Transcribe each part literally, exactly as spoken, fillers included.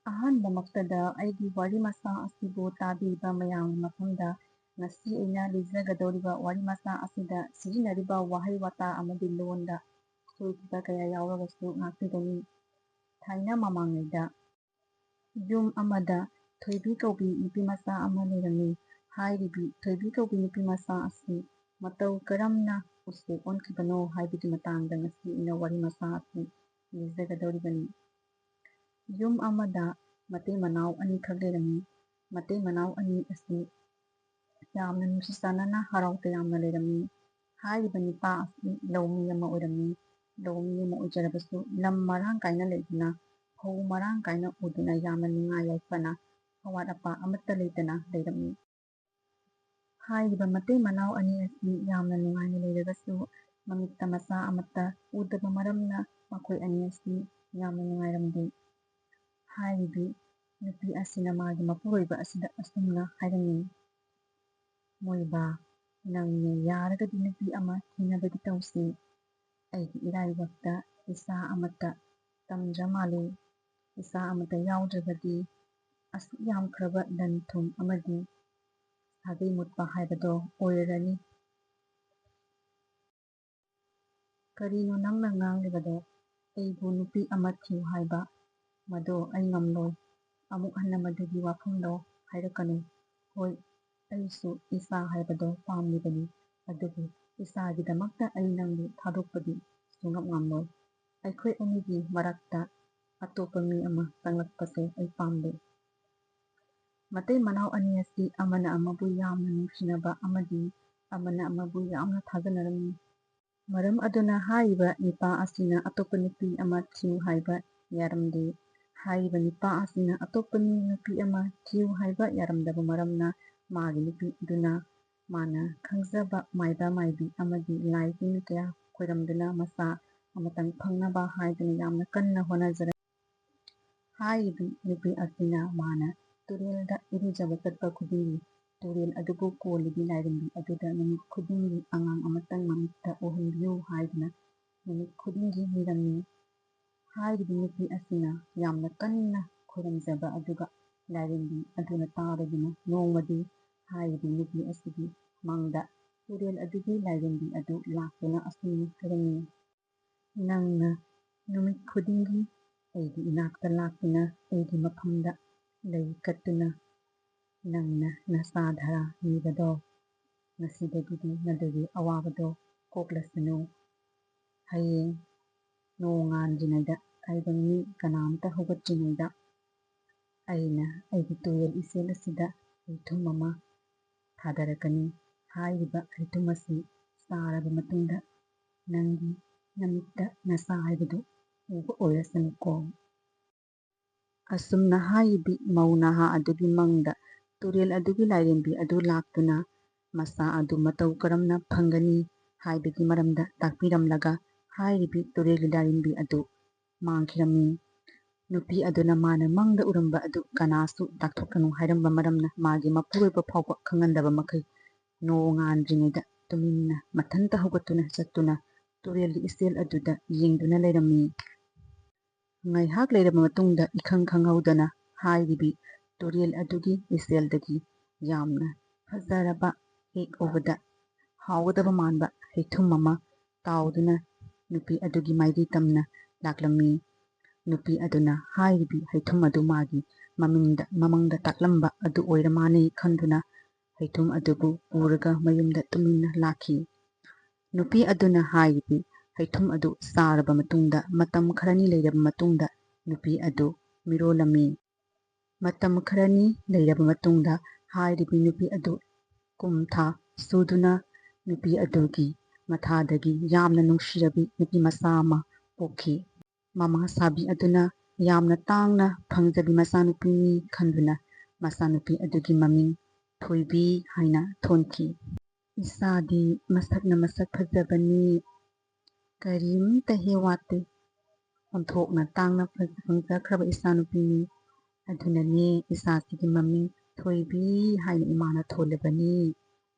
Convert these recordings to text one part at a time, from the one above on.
ꯑꯍꯥꯟꯕꯃꯛꯇꯗ ꯑꯩꯒꯤ ꯋꯥꯔꯤ ꯃꯆꯥ ꯑꯁꯤꯕꯨ ꯇꯥꯕꯤꯕ ꯃꯌꯥꯝꯒꯤ ꯃꯐꯝꯗ ꯉꯁꯤ ꯑꯩꯅ ꯂꯤꯖꯒꯗꯧꯔꯤꯕ ꯋꯥꯔꯤ ꯃꯆꯥ ꯑꯁꯤꯗ ꯁꯤꯖꯤꯟꯅꯔꯤꯕ ꯋꯥꯍꯩ ꯋꯥꯇꯥ ꯑꯃꯗꯤ ꯂꯣꯟꯗ ꯁꯣꯏꯈꯤꯕ ꯀꯌꯥ ꯌꯥꯎꯔꯒꯁꯨ ꯉꯥꯛꯄꯤꯒꯅꯤ꯫ ꯊꯥꯏꯅ ꯃꯃꯥꯡꯉꯩꯗ ꯌꯨꯝ ꯑꯃꯗ ꯊꯣꯏꯕꯤ ꯀꯧꯕꯤ ꯅꯨꯄꯤ ꯃꯆꯥ ꯑꯃ ꯂꯩꯔꯝꯃꯤ꯫ ꯍꯥꯏꯔꯤꯕꯤ ꯊꯣꯏꯕꯤ ꯀꯧꯕꯤ ꯅꯨꯄꯤ ꯃꯆꯥ ꯑꯁꯤ ꯃꯇꯧ ꯀꯔꯝꯅ ꯎꯆꯦꯛ ꯑꯣꯟꯈꯤꯕꯅꯣ ꯍꯥꯏꯕꯒꯤ ꯃꯇꯥꯡꯗ ꯉꯁꯤ ꯑꯩꯅ ꯋꯥꯔꯤ ꯃꯆꯥ ꯑꯁꯤ ꯂꯤꯖꯒꯗꯧꯔꯤꯕꯅꯤ꯫ ꯌꯨꯝ ꯑꯃꯗ ꯃꯇꯩ ꯃꯅꯥꯎ ꯑꯅꯤꯈꯛ ꯂꯩꯔꯝꯃꯤ꯫ ꯃꯇꯩ ꯃꯅꯥꯎ ꯑꯅꯤ ꯑꯁꯤ ꯌꯥꯝꯅ ꯅꯨꯡꯁꯤ ꯆꯥꯟꯅꯅ ꯍꯔꯥꯎ ꯇꯌꯥꯝꯅ ꯂꯩꯔꯝꯃꯤ꯫ ꯍꯥꯏꯔꯤꯕ ꯅꯨꯄꯥ ꯑꯁꯤ ꯂꯧꯃꯤ ꯑꯃ ꯑꯣꯏꯔꯝꯃꯤ꯫ ꯂꯧꯃꯤ ꯑꯃ ꯑꯣꯏꯖꯔꯕꯁꯨ ꯂꯝ ꯃꯔꯥꯡ ꯀꯥꯏꯅ ꯂꯩꯗꯨꯅ, ꯐꯧ ꯃꯔꯥꯡ ꯀꯥꯏꯅ ꯎꯗꯨꯅ ꯌꯥꯝꯅ ꯅꯨꯡꯉꯥꯏ ꯌꯥꯏꯐꯅ, ꯑꯋꯥꯠ ꯑꯄꯥ ꯑꯃꯠꯇ ꯂꯩꯇꯅ ꯂꯩꯔꯝꯃꯤ꯫ ꯍꯥꯏꯔꯤꯕ ꯃꯇꯩ ꯃꯅꯥꯎ ꯑꯅꯤ ꯑꯁꯤ ꯌꯥꯝꯅ ꯅꯨꯡꯉꯥꯏꯅ ꯂꯩꯔꯒꯁꯨ ꯃꯃꯤꯠꯇ ꯃꯆꯥ ꯑꯃꯠꯇ ꯎꯗꯕ ꯃꯔꯝꯅ ꯃꯈꯣꯏ ꯑꯅꯤ ꯑꯁꯤ ꯌꯥꯝꯅ ꯅꯨꯡꯉꯥꯏꯔꯝꯗꯦ꯫ ꯍꯥꯏꯔꯤꯕꯤ ꯅꯨꯄꯤ ꯑꯁꯤꯅ ꯃꯥꯒꯤ ꯃꯄꯨꯔꯣꯏꯕ ꯑꯁꯤꯗ ꯑꯁꯨꯝꯅ ꯍꯥꯏꯔꯝꯃꯤ, "ꯃꯣꯏꯕꯥ, ꯅꯪꯅ ꯌꯥꯔꯒꯗꯤ ꯅꯨꯄꯤ ꯑꯃ ꯊꯤꯅꯕꯒꯤ ꯇꯧꯁꯤ꯫ ꯑꯩꯒꯤ ꯏꯔꯥꯏꯕꯛꯇ ꯏꯆꯥ ꯑꯃꯠꯇ ꯇꯝꯗ꯭ꯔ ꯃꯥꯜꯂꯦ꯫ ꯏꯆꯥ ꯑꯃꯠꯇ ꯌꯥꯎꯗ꯭ꯔꯕꯗꯤ ꯑꯁꯨꯛ ꯌꯥꯝꯈ꯭ꯔꯕ ꯂꯟ ꯊꯨꯝ ꯑꯃꯗꯤ ꯁꯥꯒꯩ ꯃꯨꯠꯄ ꯍꯥꯏꯕꯗꯣ ꯑꯣꯏꯔꯅꯤ꯫" "ꯀꯔꯤꯅꯣ ꯅꯪꯅ ꯉꯥꯡꯂꯤꯕꯗꯣ? ꯑꯩꯕꯨ ꯅꯨꯄꯤ ꯑꯃ ꯊꯤꯌꯨ ꯍꯥꯏꯕ? ꯃꯗꯣ ꯑꯩ ꯉꯝꯂꯣꯏ꯫ ꯑꯃꯨꯛ ꯍꯟꯅ ꯃꯗꯨꯒꯤ ꯋꯥꯐꯝꯗꯣ ꯍꯥꯏꯔꯛꯀꯅꯨ꯫ ꯍꯣꯏ, ꯑꯩꯁꯨ ꯏꯆꯥ ꯍꯥꯏꯕꯗꯣ ꯄꯥꯝꯂꯤꯕꯅꯤ, ꯑꯗꯨꯕꯨ ꯏꯆꯥꯒꯤꯗꯃꯛꯇ ꯑꯩ ꯅꯪꯕꯨ ꯊꯥꯗꯣꯛꯄꯗꯤ ꯁꯨꯡꯉꯝ ꯉꯝꯂꯣꯏ꯫ ꯑꯩꯈꯣꯏ ꯑꯅꯤꯒꯤ ꯃꯔꯛꯇ ꯑꯇꯣꯞꯄ ꯃꯤ ꯑꯃ ꯆꯪꯂꯛꯄꯁꯦ ꯑꯩ ꯄꯥꯝꯗꯦ꯫" ꯃꯇꯩ ꯃꯅꯥꯎ ꯑꯅꯤ ꯑꯁꯤ ꯑꯃꯅ ꯑꯃꯕꯨ ꯌꯥꯝꯅ ꯅꯨꯡꯁꯤꯅꯕ ꯑꯃꯗꯤ ꯑꯃꯅ ꯑꯃꯕꯨ ꯌꯥꯝꯅ ꯊꯥꯖꯅꯔꯝꯃꯤ꯫ ꯃꯔꯝ ꯑꯗꯨꯅ ꯍꯥꯏꯔꯤꯕ ꯅꯨꯄꯥ ꯑꯁꯤꯅ ꯑꯇꯣꯞꯄ ꯅꯨꯄꯤ ꯑꯃ ꯊꯤꯌꯨ ꯍꯥꯏꯕ ꯌꯥꯔꯝꯗꯦ꯫ ꯍꯥꯏꯔꯤꯕ ꯅꯨꯄꯥ ꯑꯁꯤꯅ ꯑꯇꯣꯞꯄ ꯃꯤ ꯅꯨꯄꯤ ꯑꯃ ꯊꯤꯌꯨ ꯍꯥꯏꯕ ꯌꯥꯔꯝꯗꯕ ꯃꯔꯝꯅ ꯃꯥꯒꯤ ꯅꯨꯄꯤ ꯑꯗꯨꯅ ꯃꯥꯅ ꯈꯪꯖꯕ ꯃꯥꯏꯕ ꯃꯥꯏꯕꯤ ꯑꯃꯗꯤ ꯂꯥꯏ ꯇꯤꯟ ꯀꯌꯥ ꯈꯣꯏꯔꯝꯗꯨꯅ ꯃꯆꯥ ꯑꯃꯇꯪ ꯐꯪꯅꯕ ꯍꯥꯏꯗꯨꯅ ꯌꯥꯝꯅ ꯀꯟꯅ ꯍꯣꯠꯅꯖꯔꯝꯃꯤ꯫ ꯍꯥꯏꯔꯤꯕꯤ ꯅꯨꯄꯤ ꯑꯁꯤꯅ ꯃꯥꯅ ꯇꯨꯔꯦꯜꯗ ꯏꯔꯨꯖꯕ ꯆꯠꯄ ꯈꯨꯗꯤꯡꯒꯤ, ꯇꯨꯔꯦꯜ ꯑꯗꯨꯕꯨ ꯀꯣꯜꯂꯤꯕꯤ ꯂꯥꯏꯔꯦꯝꯕꯤ ꯑꯗꯨꯗ ꯅꯨꯃꯤꯠ ꯈꯨꯗꯤꯡꯒꯤ ꯑꯉꯥꯡ ꯑꯃꯇꯪ ꯃꯃꯤꯠꯇ ꯎꯍꯟꯕꯤꯌꯨ ꯍꯥꯏꯗꯨꯅ ꯅꯨꯃꯤꯠ ꯈꯨꯗꯤꯡꯒꯤ ꯅꯤꯔꯝꯃꯤ꯫ ꯍꯥꯏꯔꯤꯕꯤ ꯅꯨꯄꯤ ꯑꯁꯤꯅ ꯌꯥꯝꯅ ꯀꯟꯅ ꯈꯨꯔꯨꯝꯖꯕ ꯑꯗꯨꯒ ꯂꯥꯏꯔꯦꯝꯕꯤ ꯑꯗꯨꯅ ꯇꯥꯔꯗꯨꯅ ꯅꯣꯡꯃꯗꯤ ꯍꯥꯏꯔꯤꯕꯤ ꯅꯨꯄꯤ ꯑꯁꯤꯒꯤ ꯃꯪꯗ ꯇꯨꯔꯦꯜ ꯑꯗꯨꯒꯤ ꯂꯥꯏꯔꯦꯝꯕꯤ ꯑꯗꯨ ꯂꯥꯛꯇꯨꯅ ꯑꯁꯨꯝꯅ ꯍꯥꯏꯔꯝꯃꯤ, "ꯅꯪꯅ ꯅꯨꯃꯤꯠ ꯈꯨꯗꯤꯡꯒꯤ ꯑꯩꯒꯤ ꯏꯅꯥꯛꯇ ꯂꯥꯛꯇꯨꯅ ꯑꯩꯒꯤ ꯃꯐꯝꯗ ꯂꯩ ꯀꯠꯇꯨꯅ ꯅꯪꯅ ꯅꯁꯥ ꯙꯔꯥ ꯅꯤꯕꯗꯣ ꯉꯁꯤꯗꯒꯤꯗꯤ ꯃꯗꯨꯒꯤ ꯑꯋꯥꯕꯗꯣ ꯀꯣꯛꯂꯁꯅꯨ꯫ ꯍꯌꯦꯡ ꯅꯣꯡꯉꯥꯟꯗ꯭ꯔꯤꯉꯩꯗ, ꯇꯥꯏꯕꯪ ꯃꯤ ꯀꯅꯥꯝꯇ ꯍꯧꯒꯠꯇ꯭ꯔꯤꯉꯩꯗ ꯑꯩꯅ ꯑꯩꯒꯤ ꯇꯨꯔꯦꯜ ꯏꯆꯦꯜ ꯑꯁꯤꯗ ꯍꯩꯊꯨꯝ ꯑꯃ ꯊꯥꯗꯔꯛꯀꯅꯤ꯫ ꯍꯥꯏꯔꯤꯕ ꯍꯩꯊꯨꯝ ꯑꯁꯤ ꯆꯥꯔꯕ ꯃꯇꯨꯡꯗ ꯅꯪꯒꯤ ꯅꯃꯤꯠꯇ ꯅꯁꯥ ꯍꯥꯏꯕꯗꯨ ꯎꯕ ꯑꯣꯏꯔꯁꯅꯨꯀꯣ"꯫ ꯑꯁꯨꯝꯅ ꯍꯥꯏꯔꯤꯕꯤ ꯃꯧ ꯅꯍꯥ ꯑꯗꯨꯒꯤ ꯃꯪꯗ ꯇꯨꯔꯦꯜ ꯑꯗꯨꯒꯤ ꯂꯥꯏꯔꯦꯝꯕꯤ ꯑꯗꯨ ꯂꯥꯛꯇꯨꯅ ꯃꯆꯥ ꯑꯗꯨ ꯃꯇꯧ ꯀꯔꯝꯅ ꯐꯪꯒꯅꯤ ꯍꯥꯏꯕꯒꯤ ꯃꯔꯝꯗ ꯇꯥꯛꯄꯤꯔꯝꯂꯒ ꯍꯥꯏꯔꯤꯕꯤ ꯇꯨꯔꯦꯜꯒꯤ ꯂꯥꯏꯔꯦꯝꯕꯤ ꯑꯗꯨ ꯃꯥꯡꯈꯤꯔꯝꯃꯤ꯫ ꯅꯨꯄꯤ ꯑꯗꯨꯅ ꯃꯥꯅ ꯃꯪꯗ ꯎꯔꯝꯕ ꯑꯗꯨ ꯀꯅꯥꯁꯨ ꯇꯥꯛꯊꯣꯛꯀꯅꯨ ꯍꯥꯏꯔꯝꯕ ꯃꯔꯝꯅ ꯃꯥꯒꯤ ꯃꯄꯨꯔꯣꯏꯕ ꯐꯥꯎꯕ ꯈꯪꯍꯟꯗꯕ ꯃꯈꯩ ꯅꯣꯡꯉꯥꯟꯗ꯭ꯔꯤꯉꯩꯗ ꯇꯨꯃꯤꯟꯅ ꯃꯊꯟꯇ ꯍꯧꯒꯠꯇꯨꯅ ꯆꯠꯇꯨꯅ ꯇꯨꯔꯦꯜꯒꯤ ꯏꯆꯦꯜ ꯑꯗꯨꯗ ꯌꯦꯡꯗꯨꯅ ꯂꯩꯔꯝꯃꯤ꯫ ꯉꯥꯏꯍꯥꯛ ꯂꯩꯔꯕ ꯃꯇꯨꯡꯗ ꯏꯈꯪ ꯈꯪꯍꯧꯗꯅ ꯍꯥꯏꯔꯤꯕꯤ ꯇꯨꯔꯦꯜ ꯑꯗꯨꯒꯤ ꯏꯆꯦꯜꯗꯒꯤ ꯌꯥꯝꯅ ꯐꯖꯔꯕ, ꯍꯦꯛ ꯎꯕꯗ ꯍꯥꯎꯒꯗꯕ ꯃꯥꯟꯕ ꯍꯩꯊꯨꯝ ꯑꯃ ꯇꯥꯎꯗꯨꯅ ꯅꯨꯄꯤ ꯑꯗꯨꯒꯤ ꯃꯥꯏꯗꯤ ꯇꯝꯅ ꯂꯥꯛꯂꯝꯃꯤ꯫ ꯅꯨꯄꯤ ꯑꯗꯨꯅ ꯍꯥꯏꯔꯤꯕꯤ ꯍꯩꯊꯨꯝ ꯑꯗꯨ ꯃꯥꯒꯤ ꯃꯃꯤꯡꯗ, ꯃꯃꯪꯗ ꯇꯥꯛꯂꯝꯕ ꯑꯗꯨ ꯑꯣꯏꯔ ꯃꯥꯜꯂꯦ ꯈꯟꯗꯨꯅ ꯍꯩꯊꯨꯝ ꯑꯗꯨꯕꯨ ꯄꯨꯔꯒ ꯃꯌꯨꯝꯗ ꯇꯨꯃꯤꯟꯅ ꯂꯥꯛꯈꯤ꯫ ꯅꯨꯄꯤ ꯑꯗꯨꯅ ꯍꯥꯏꯔꯤꯕꯤ ꯍꯩꯊꯨꯝ ꯑꯗꯨ ꯆꯥꯔꯕ ꯃꯇꯨꯡꯗ, ꯃꯇꯝ ꯈꯔꯅꯤ ꯂꯩꯔꯕ ꯃꯇꯨꯡꯗ ꯅꯨꯄꯤ ꯑꯗꯨ ꯃꯤꯔꯣꯜꯂꯝꯃꯤ꯫ ꯃꯇꯝ ꯈꯔꯅꯤ ꯂꯩꯔꯕ ꯃꯇꯨꯡꯗ ꯍꯥꯏꯔꯤꯕꯤ ꯅꯨꯄꯤ ꯑꯗꯨ ꯀꯨꯝ ꯊꯥ ꯁꯨꯗꯨꯅ ꯅꯨꯄꯤ ꯑꯗꯨꯒꯤ ꯃꯊꯥꯗꯒꯤ ꯌꯥꯝꯅ ꯅꯨꯡꯁꯤꯔꯕꯤ ꯅꯨꯄꯤ ꯃꯆꯥ ꯑꯃ ꯄꯣꯛꯈꯤ꯫ ꯃꯃꯥ ꯁꯥꯕꯤ ꯑꯗꯨꯅ ꯌꯥꯝꯅ ꯇꯥꯡꯅ ꯐꯪꯖꯕꯤ ꯃꯆꯥꯅꯨꯄꯤꯅꯤ ꯈꯟꯗꯨꯅ ꯃꯆꯥꯅꯨꯄꯤ ꯑꯗꯨꯒꯤ ꯃꯃꯤꯡ ꯊꯣꯏꯕꯤ ꯍꯥꯏꯅ ꯊꯣꯟꯈꯤ꯫ "ꯏꯆꯥꯗꯤ ꯃꯁꯛꯅ ꯃꯁꯛ ꯐꯖꯕꯅꯤ, ꯀꯔꯤꯝꯇ ꯍꯦꯛ ꯋꯥꯠꯇꯦ꯫ ꯑꯣꯟꯊꯣꯛꯅ ꯇꯥꯡꯅ ꯐꯪꯖꯈ꯭ꯔꯕ ꯏꯆꯥꯅꯨꯄꯤꯅꯤ꯫ ꯑꯗꯨꯅꯅꯦ ꯏꯆꯥꯁꯤꯒꯤ ꯃꯃꯤꯡ ꯊꯣꯏꯕꯤ ꯍꯥꯏꯅ ꯏꯃꯥꯅ ꯊꯣꯜꯂꯕꯅꯤ꯫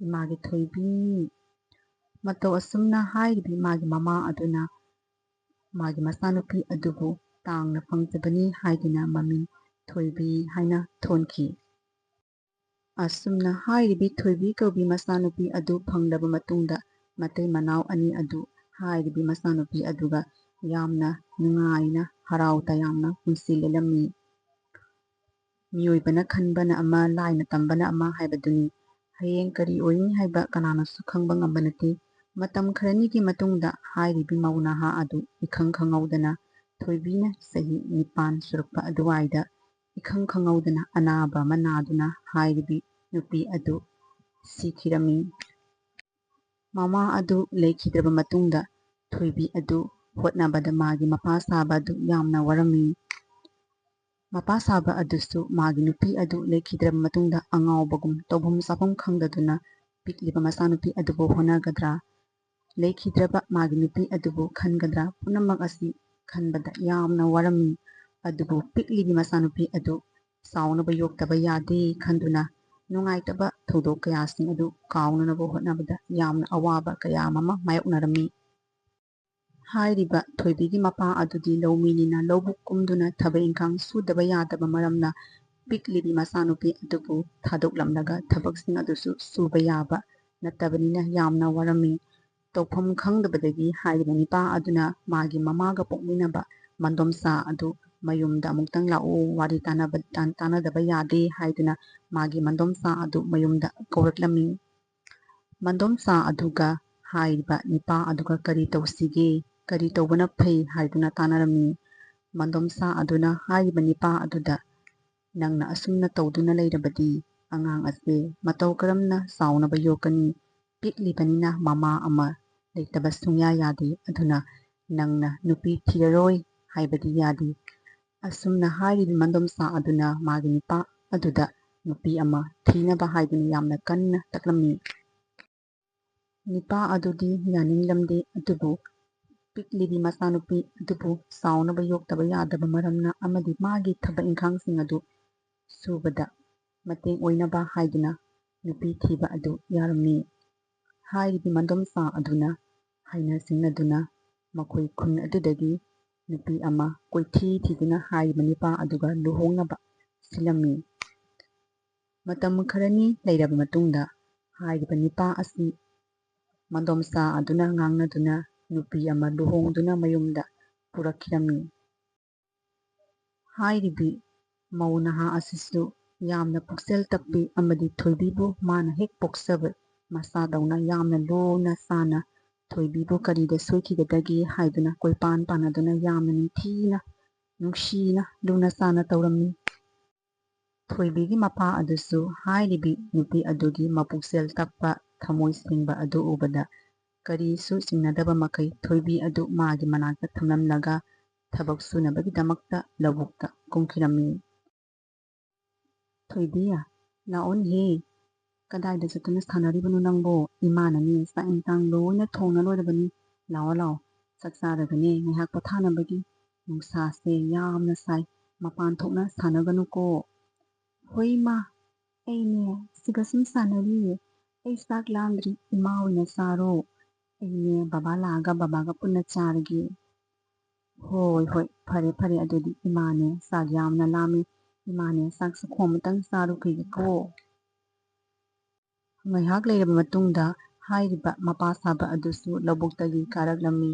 ꯏꯃꯥꯒꯤ ꯊꯣꯏꯕꯤ"꯫ ꯃꯇꯧ ꯑꯁꯨꯝꯅ ꯍꯥꯏꯔꯤꯕꯤ ꯃꯥꯒꯤ ꯃꯃꯥ ꯑꯗꯨꯅ ꯃꯥꯒꯤ ꯃꯆꯥꯅꯨꯄꯤ ꯑꯗꯨꯕꯨ ꯇꯥꯡꯅ ꯐꯪꯖꯕꯅꯤ ꯍꯥꯏꯗꯨꯅ ꯃꯃꯤꯡ ꯊꯣꯏꯕꯤ ꯍꯥꯏꯅ ꯊꯣꯟꯈꯤ꯫ ꯑꯁꯨꯝꯅ ꯍꯥꯏꯔꯤꯕꯤ ꯊꯣꯏꯕꯤ ꯀꯧꯕꯤ ꯃꯆꯥꯅꯨꯄꯤ ꯑꯗꯨ ꯐꯪꯂꯕ ꯃꯇꯨꯡꯗ, ꯃꯇꯩ ꯃꯅꯥꯎ ꯑꯅꯤ ꯑꯗꯨ ꯍꯥꯏꯔꯤꯕꯤ ꯃꯆꯥꯅꯨꯄꯤ ꯑꯗꯨꯒ ꯌꯥꯝꯅ ꯅꯨꯡꯉꯥꯏꯅ, ꯍꯔꯥꯎ ꯇꯌꯥꯝꯅ ꯄꯨꯟꯁꯤ ꯂꯦꯜꯂꯝꯃꯤ꯫ ꯃꯤꯑꯣꯏꯕꯅ ꯈꯟꯕꯅ ꯑꯃ, ꯂꯥꯏꯅ ꯇꯝꯕꯅ ꯑꯃ ꯍꯥꯏꯕꯗꯨꯅꯤ꯫ ꯍꯌꯦꯡ ꯀꯔꯤ ꯑꯣꯏꯅꯤ ꯍꯥꯏꯕ ꯀꯅꯥꯅꯁꯨ ꯈꯪꯕ ꯉꯝꯕ ꯅꯠꯇꯦ꯫ ꯃꯇꯝ ꯈꯔꯅꯤꯒꯤ ꯃꯇꯨꯡꯗ ꯍꯥꯏꯔꯤꯕꯤ ꯃꯧ ꯅꯍꯥ ꯑꯗꯨ ꯏꯈꯪ ꯈꯪꯍꯧꯗꯅ ꯊꯣꯏꯕꯤꯅ ꯆꯍꯤ ꯅꯤꯄꯥꯟ ꯁꯨꯔꯛꯄ ꯑꯗꯨꯋꯥꯏꯗ ꯏꯈꯪ ꯈꯪꯍꯧꯗꯅ ꯑꯅꯥꯕ ꯑꯃ ꯅꯥꯗꯨꯅ ꯍꯥꯏꯔꯤꯕꯤ ꯅꯨꯄꯤ ꯑꯗꯨ ꯁꯤꯈꯤꯔꯝꯃꯤ꯫ ꯃꯃꯥ ꯑꯗꯨ ꯂꯩꯈꯤꯗ꯭ꯔꯕ ꯃꯇꯨꯡꯗ ꯊꯣꯏꯕꯤ ꯑꯗꯨ ꯍꯣꯠꯅꯕꯗ ꯃꯥꯒꯤ ꯃꯄꯥ ꯁꯥꯕ ꯑꯗꯨ ꯌꯥꯝꯅ ꯋꯥꯔꯝꯃꯤ꯫ ꯃꯄꯥ ꯁꯥꯕ ꯑꯗꯨꯁꯨ ꯃꯥꯒꯤ ꯅꯨꯄꯤ ꯑꯗꯨ ꯂꯩꯈꯤꯗ꯭ꯔꯕ ꯃꯇꯨꯡꯗ ꯑꯉꯥꯎꯕꯒꯨꯝ ꯇꯧꯐꯝ ꯆꯥꯐꯝ ꯈꯪꯗꯗꯨꯅ ꯄꯤꯛꯂꯤꯕ ꯃꯆꯥꯅꯨꯄꯤ ꯑꯗꯨꯕꯨ ꯍꯣꯠꯅꯒꯗ꯭ꯔꯥ, ꯂꯩꯈꯤꯗ꯭ꯔꯕ ꯃꯥꯒꯤ ꯅꯨꯄꯤ ꯑꯗꯨꯕꯨ ꯈꯟꯒꯗ꯭ꯔꯥ, ꯄꯨꯝꯅꯃꯛ ꯑꯁꯤ ꯈꯟꯕꯗ ꯌꯥꯝꯅ ꯋꯥꯔꯝꯃꯤ꯫ ꯑꯗꯨꯕꯨ ꯄꯤꯛꯂꯤꯕꯤ ꯃꯆꯥꯅꯨꯄꯤ ꯑꯗꯨ ꯆꯥꯎꯅꯕ ꯌꯣꯛꯇꯕ ꯌꯥꯗꯦ ꯈꯟꯗꯨꯅ ꯅꯨꯡꯉꯥꯏꯇꯕ ꯊꯧꯗꯣꯛ ꯀꯌꯥꯁꯤꯡ ꯑꯗꯨ ꯀꯥꯎꯅꯅꯕ ꯍꯣꯠꯅꯕꯗ ꯌꯥꯝꯅ ꯑꯋꯥꯕ ꯀꯌꯥ ꯑꯃ ꯃꯥꯌꯣꯛꯅꯔꯝꯃꯤ꯫ ꯍꯥꯏꯔꯤꯕ ꯊꯣꯏꯕꯤꯒꯤ ꯃꯄꯥ ꯑꯗꯨꯗꯤ ꯂꯧꯃꯤꯅꯤꯅ ꯂꯧꯕꯨꯛ ꯀꯨꯝꯗꯨꯅ ꯊꯕꯛ ꯏꯪꯈꯥꯡ ꯁꯨꯗꯕ ꯌꯥꯗꯕ ꯃꯔꯝꯅ ꯄꯤꯛꯂꯤꯕꯤ ꯃꯆꯥꯅꯨꯄꯤ ꯑꯗꯨꯕꯨ ꯊꯥꯗꯣꯛꯂꯝꯂꯒ ꯊꯕꯛꯁꯤꯡ ꯑꯗꯨꯁꯨ ꯁꯨꯕ ꯌꯥꯕ ꯅꯠꯇꯕꯅꯤꯅ ꯌꯥꯝꯅ ꯋꯥꯔꯝꯃꯤ꯫ ꯇꯧꯐꯝ ꯈꯪꯗꯕꯗꯒꯤ ꯍꯥꯏꯔꯤꯕ ꯅꯤꯄꯥ ꯑꯗꯨꯅ ꯃꯥꯒꯤ ꯃꯃꯥꯒ ꯄꯣꯛꯃꯤꯟꯅꯕ ꯃꯟꯗꯣꯝꯆꯥ ꯑꯗꯨ ꯃꯌꯨꯝꯗ ꯑꯃꯨꯛꯇꯪ ꯂꯥꯛꯎ, ꯋꯥꯔꯤ ꯇꯥꯟꯅꯕ-, ꯇꯥꯟ-, ꯇꯥꯟꯅꯗꯕ ꯌꯥꯗꯦ ꯍꯥꯏꯗꯨꯅ ꯃꯥꯒꯤ ꯃꯟꯗꯣꯝꯆꯥ ꯑꯗꯨ ꯃꯌꯨꯝꯗ ꯀꯧꯔꯛꯂꯝꯃꯤ꯫ ꯃꯟꯗꯣꯝꯆꯥ ꯑꯗꯨꯒ ꯍꯥꯏꯔꯤꯕ ꯅꯤꯄꯥ ꯑꯗꯨꯒ ꯀꯔꯤ ꯇꯧꯁꯤꯒꯦ, ꯀꯔꯤ ꯇꯧꯕꯅ ꯐꯩ ꯍꯥꯏꯗꯨꯅ ꯇꯥꯟꯅꯔꯝꯃꯤ꯫ ꯃꯟꯗꯣꯝꯆꯥ ꯑꯗꯨꯅ ꯍꯥꯏꯔꯤꯕ ꯅꯤꯄꯥ ꯑꯗꯨꯗ, "ꯅꯪꯅ ꯑꯁꯨꯝꯅ ꯇꯧꯗꯨꯅ ꯂꯩꯔꯕꯗꯤ ꯑꯉꯥꯡ ꯑꯁꯦ ꯃꯇꯧ ꯀꯔꯝꯅ ꯆꯥꯎꯅꯕ ꯌꯣꯛꯀꯅꯤ? ꯄꯤꯛꯂꯤꯕꯅꯤꯅ ꯃꯃꯥ ꯑꯃ ꯂꯩꯇꯕ ꯁꯨꯡꯌꯥ ꯌꯥꯗꯦ꯫ ꯑꯗꯨꯅ ꯅꯪꯅ ꯅꯨꯄꯤ ꯊꯤꯔꯔꯣꯏ ꯍꯥꯏꯕꯗꯤ ꯌꯥꯗꯦ꯫" ꯑꯁꯨꯝꯅ ꯍꯥꯏꯔꯤꯕ ꯃꯟꯗꯣꯝꯆꯥ ꯑꯗꯨꯅ ꯃꯥꯒꯤ ꯅꯤꯄꯥ ꯑꯗꯨꯗ ꯅꯨꯄꯤ ꯑꯃ ꯊꯤꯅꯕ ꯍꯥꯏꯗꯨꯅ ꯌꯥꯝꯅ ꯀꯟꯅ ꯇꯛꯂꯝꯃꯤ꯫ ꯅꯤꯄꯥ ꯑꯗꯨꯗꯤ ꯌꯥꯅꯤꯡꯂꯝꯗꯦ, ꯑꯗꯨꯕꯨ ꯄꯤꯛꯂꯤꯕꯤ ꯃꯆꯥꯅꯨꯄꯤ ꯑꯗꯨꯕꯨ ꯆꯥꯎꯅꯕ ꯌꯣꯛꯇꯕ ꯌꯥꯗꯕ ꯃꯔꯝꯅ ꯑꯃꯗꯤ ꯃꯥꯒꯤ ꯊꯕꯛ ꯏꯪꯈꯥꯡꯁꯤꯡ ꯑꯗꯨ ꯁꯨꯕꯗ ꯃꯇꯦꯡ ꯑꯣꯏꯅꯕ ꯍꯥꯏꯗꯨꯅ ꯅꯨꯄꯤ ꯊꯤꯕ ꯑꯗꯨ ꯌꯥꯔꯝꯃꯤ꯫ ꯍꯥꯏꯔꯤꯕꯤ ꯃꯟꯗꯣꯝꯆꯥ ꯑꯗꯨꯅ ꯍꯥꯏꯅ ꯁꯤꯡꯅꯗꯨꯅ ꯃꯈꯣꯏ ꯈꯨꯟ ꯑꯗꯨꯗꯒꯤ ꯅꯨꯄꯤ ꯑꯃ ꯀꯣꯏꯊꯤ ꯊꯤꯗꯨꯅ ꯍꯥꯏꯔꯤꯕ ꯅꯨꯄꯥ ꯑꯗꯨꯒ ꯂꯨꯍꯣꯡꯅꯕ ꯁꯤꯜꯂꯝꯃꯤ꯫ ꯃꯇꯝ ꯈꯔꯅꯤ ꯂꯩꯔꯕ ꯃꯇꯨꯡꯗ ꯍꯥꯏꯔꯤꯕ ꯅꯨꯄꯥ ꯑꯁꯤ ꯃꯗꯣꯝꯆꯥ ꯑꯗꯨꯅ ꯉꯥꯡꯅꯗꯨꯅ ꯅꯨꯄꯤ ꯑꯃ ꯂꯨꯍꯣꯡꯗꯨꯅ ꯃꯌꯨꯝꯗ ꯄꯨꯔꯛꯈꯤꯔꯝꯃꯤ꯫ ꯍꯥꯏꯔꯤꯕꯤ ꯃꯧ ꯅꯍꯥ ꯑꯁꯤꯁꯨ ꯌꯥꯝꯅ ꯄꯨꯛꯆꯦꯜ ꯇꯞꯄꯤ ꯑꯃꯗꯤ ꯊꯣꯏꯕꯤꯕꯨ ꯃꯥꯅ ꯍꯦꯛ ꯄꯣꯛꯆꯕ ꯃꯆꯥꯗꯧꯅ ꯌꯥꯝꯅ ꯂꯨꯅ ꯆꯥꯟꯅ ꯊꯣꯏꯕꯤꯕꯨ ꯀꯔꯤꯗ ꯁꯣꯏꯈꯤꯒꯗꯒꯦ ꯍꯥꯏꯗꯨꯅ ꯀꯣꯏꯄꯥꯟ ꯄꯥꯟꯅꯗꯨꯅ ꯌꯥꯝꯅ ꯅꯤꯡꯊꯤꯅ ꯅꯨꯡꯁꯤꯅ ꯂꯨꯅ ꯆꯥꯟꯅ ꯇꯧꯔꯝꯃꯤ꯫ ꯊꯣꯏꯕꯤꯒꯤ ꯃꯄꯥ ꯑꯗꯨꯁꯨ ꯍꯥꯏꯔꯤꯕꯤ ꯅꯨꯄꯤ ꯑꯗꯨꯒꯤ ꯃꯄꯨꯛꯆꯦꯜ ꯇꯞꯄ ꯊꯃꯣꯏ ꯁꯦꯡꯕ ꯑꯗꯨ ꯎꯕꯗ ꯀꯔꯤꯁꯨ ꯆꯤꯡꯅꯗꯕ ꯃꯈꯩ ꯊꯣꯏꯕꯤ ꯑꯗꯨ ꯃꯥꯒꯤ ꯃꯅꯥꯛꯇ ꯊꯝꯂꯝꯂꯒ ꯊꯕꯛ ꯁꯨꯅꯕꯒꯤꯗꯃꯛꯇ ꯂꯧꯕꯨꯛꯇ ꯀꯨꯝꯈꯤꯔꯝꯃꯤ꯫ ꯊꯣꯏꯕꯤ, ꯂꯥꯛꯑꯣꯅꯦꯍꯦ꯫ ꯀꯗꯥꯏꯗ ꯆꯠꯇꯨꯅ ꯁꯥꯟꯅꯔꯤꯕꯅꯣ ꯅꯪꯕꯣ? ꯏꯃꯥꯅꯅꯦ ꯆꯥꯛ ꯏꯟꯁꯥꯡ ꯂꯣꯏꯅ ꯊꯣꯡꯅ ꯂꯣꯏꯔꯕꯅꯤ꯫ ꯂꯥꯛꯑꯣ ꯂꯥꯛꯑꯣ, ꯆꯥꯛ ꯆꯥꯔꯒꯅꯦ ꯉꯥꯏꯍꯥꯛ ꯄꯣꯊꯥꯅꯕꯒꯤ꯫ ꯅꯨꯡꯁꯥꯁꯦ ꯌꯥꯝꯅ ꯁꯥꯏ, ꯃꯄꯥꯟ ꯊꯣꯛꯅ ꯁꯥꯟꯅꯒꯅꯨꯀꯣ꯫ ꯍꯣꯏ ꯏꯃꯥ, ꯑꯩꯅꯦ ꯁꯤꯒ ꯁꯨꯝ ꯁꯥꯟꯅꯔꯤꯌꯦ꯫ ꯑꯩ ꯆꯥꯛ ꯂꯥꯝꯗ꯭ꯔꯤ, ꯏꯃꯥ ꯑꯣꯏꯅ ꯆꯥꯔꯣ꯫ ꯑꯩꯅꯦ ꯕꯕꯥ ꯂꯥꯛꯑꯒ ꯕꯕꯥꯒ ꯄꯨꯟꯅ ꯆꯥꯔꯒꯦ꯫ ꯍꯣꯏ ꯍꯣꯏ, ꯐꯔꯦ ꯐꯔꯦ, ꯑꯗꯨꯗꯤ ꯏꯃꯥꯅꯦ ꯆꯥꯛ ꯌꯥꯝꯅ ꯂꯥꯝꯃꯤ, ꯏꯃꯥꯅꯦ ꯆꯥꯛ ꯆꯈꯣꯝ ꯑꯃꯇꯪ ꯆꯥꯔꯨꯈꯤꯒꯦꯀꯣ꯫ ꯉꯥꯏꯍꯥꯛ ꯂꯩꯔꯕ ꯃꯇꯨꯡꯗ ꯍꯥꯏꯔꯤꯕ ꯃꯄꯥ ꯁꯥꯕ ꯑꯗꯨꯁꯨ ꯂꯧꯕꯨꯛꯇꯒꯤ ꯀꯥꯔꯛꯂꯝꯃꯤ꯫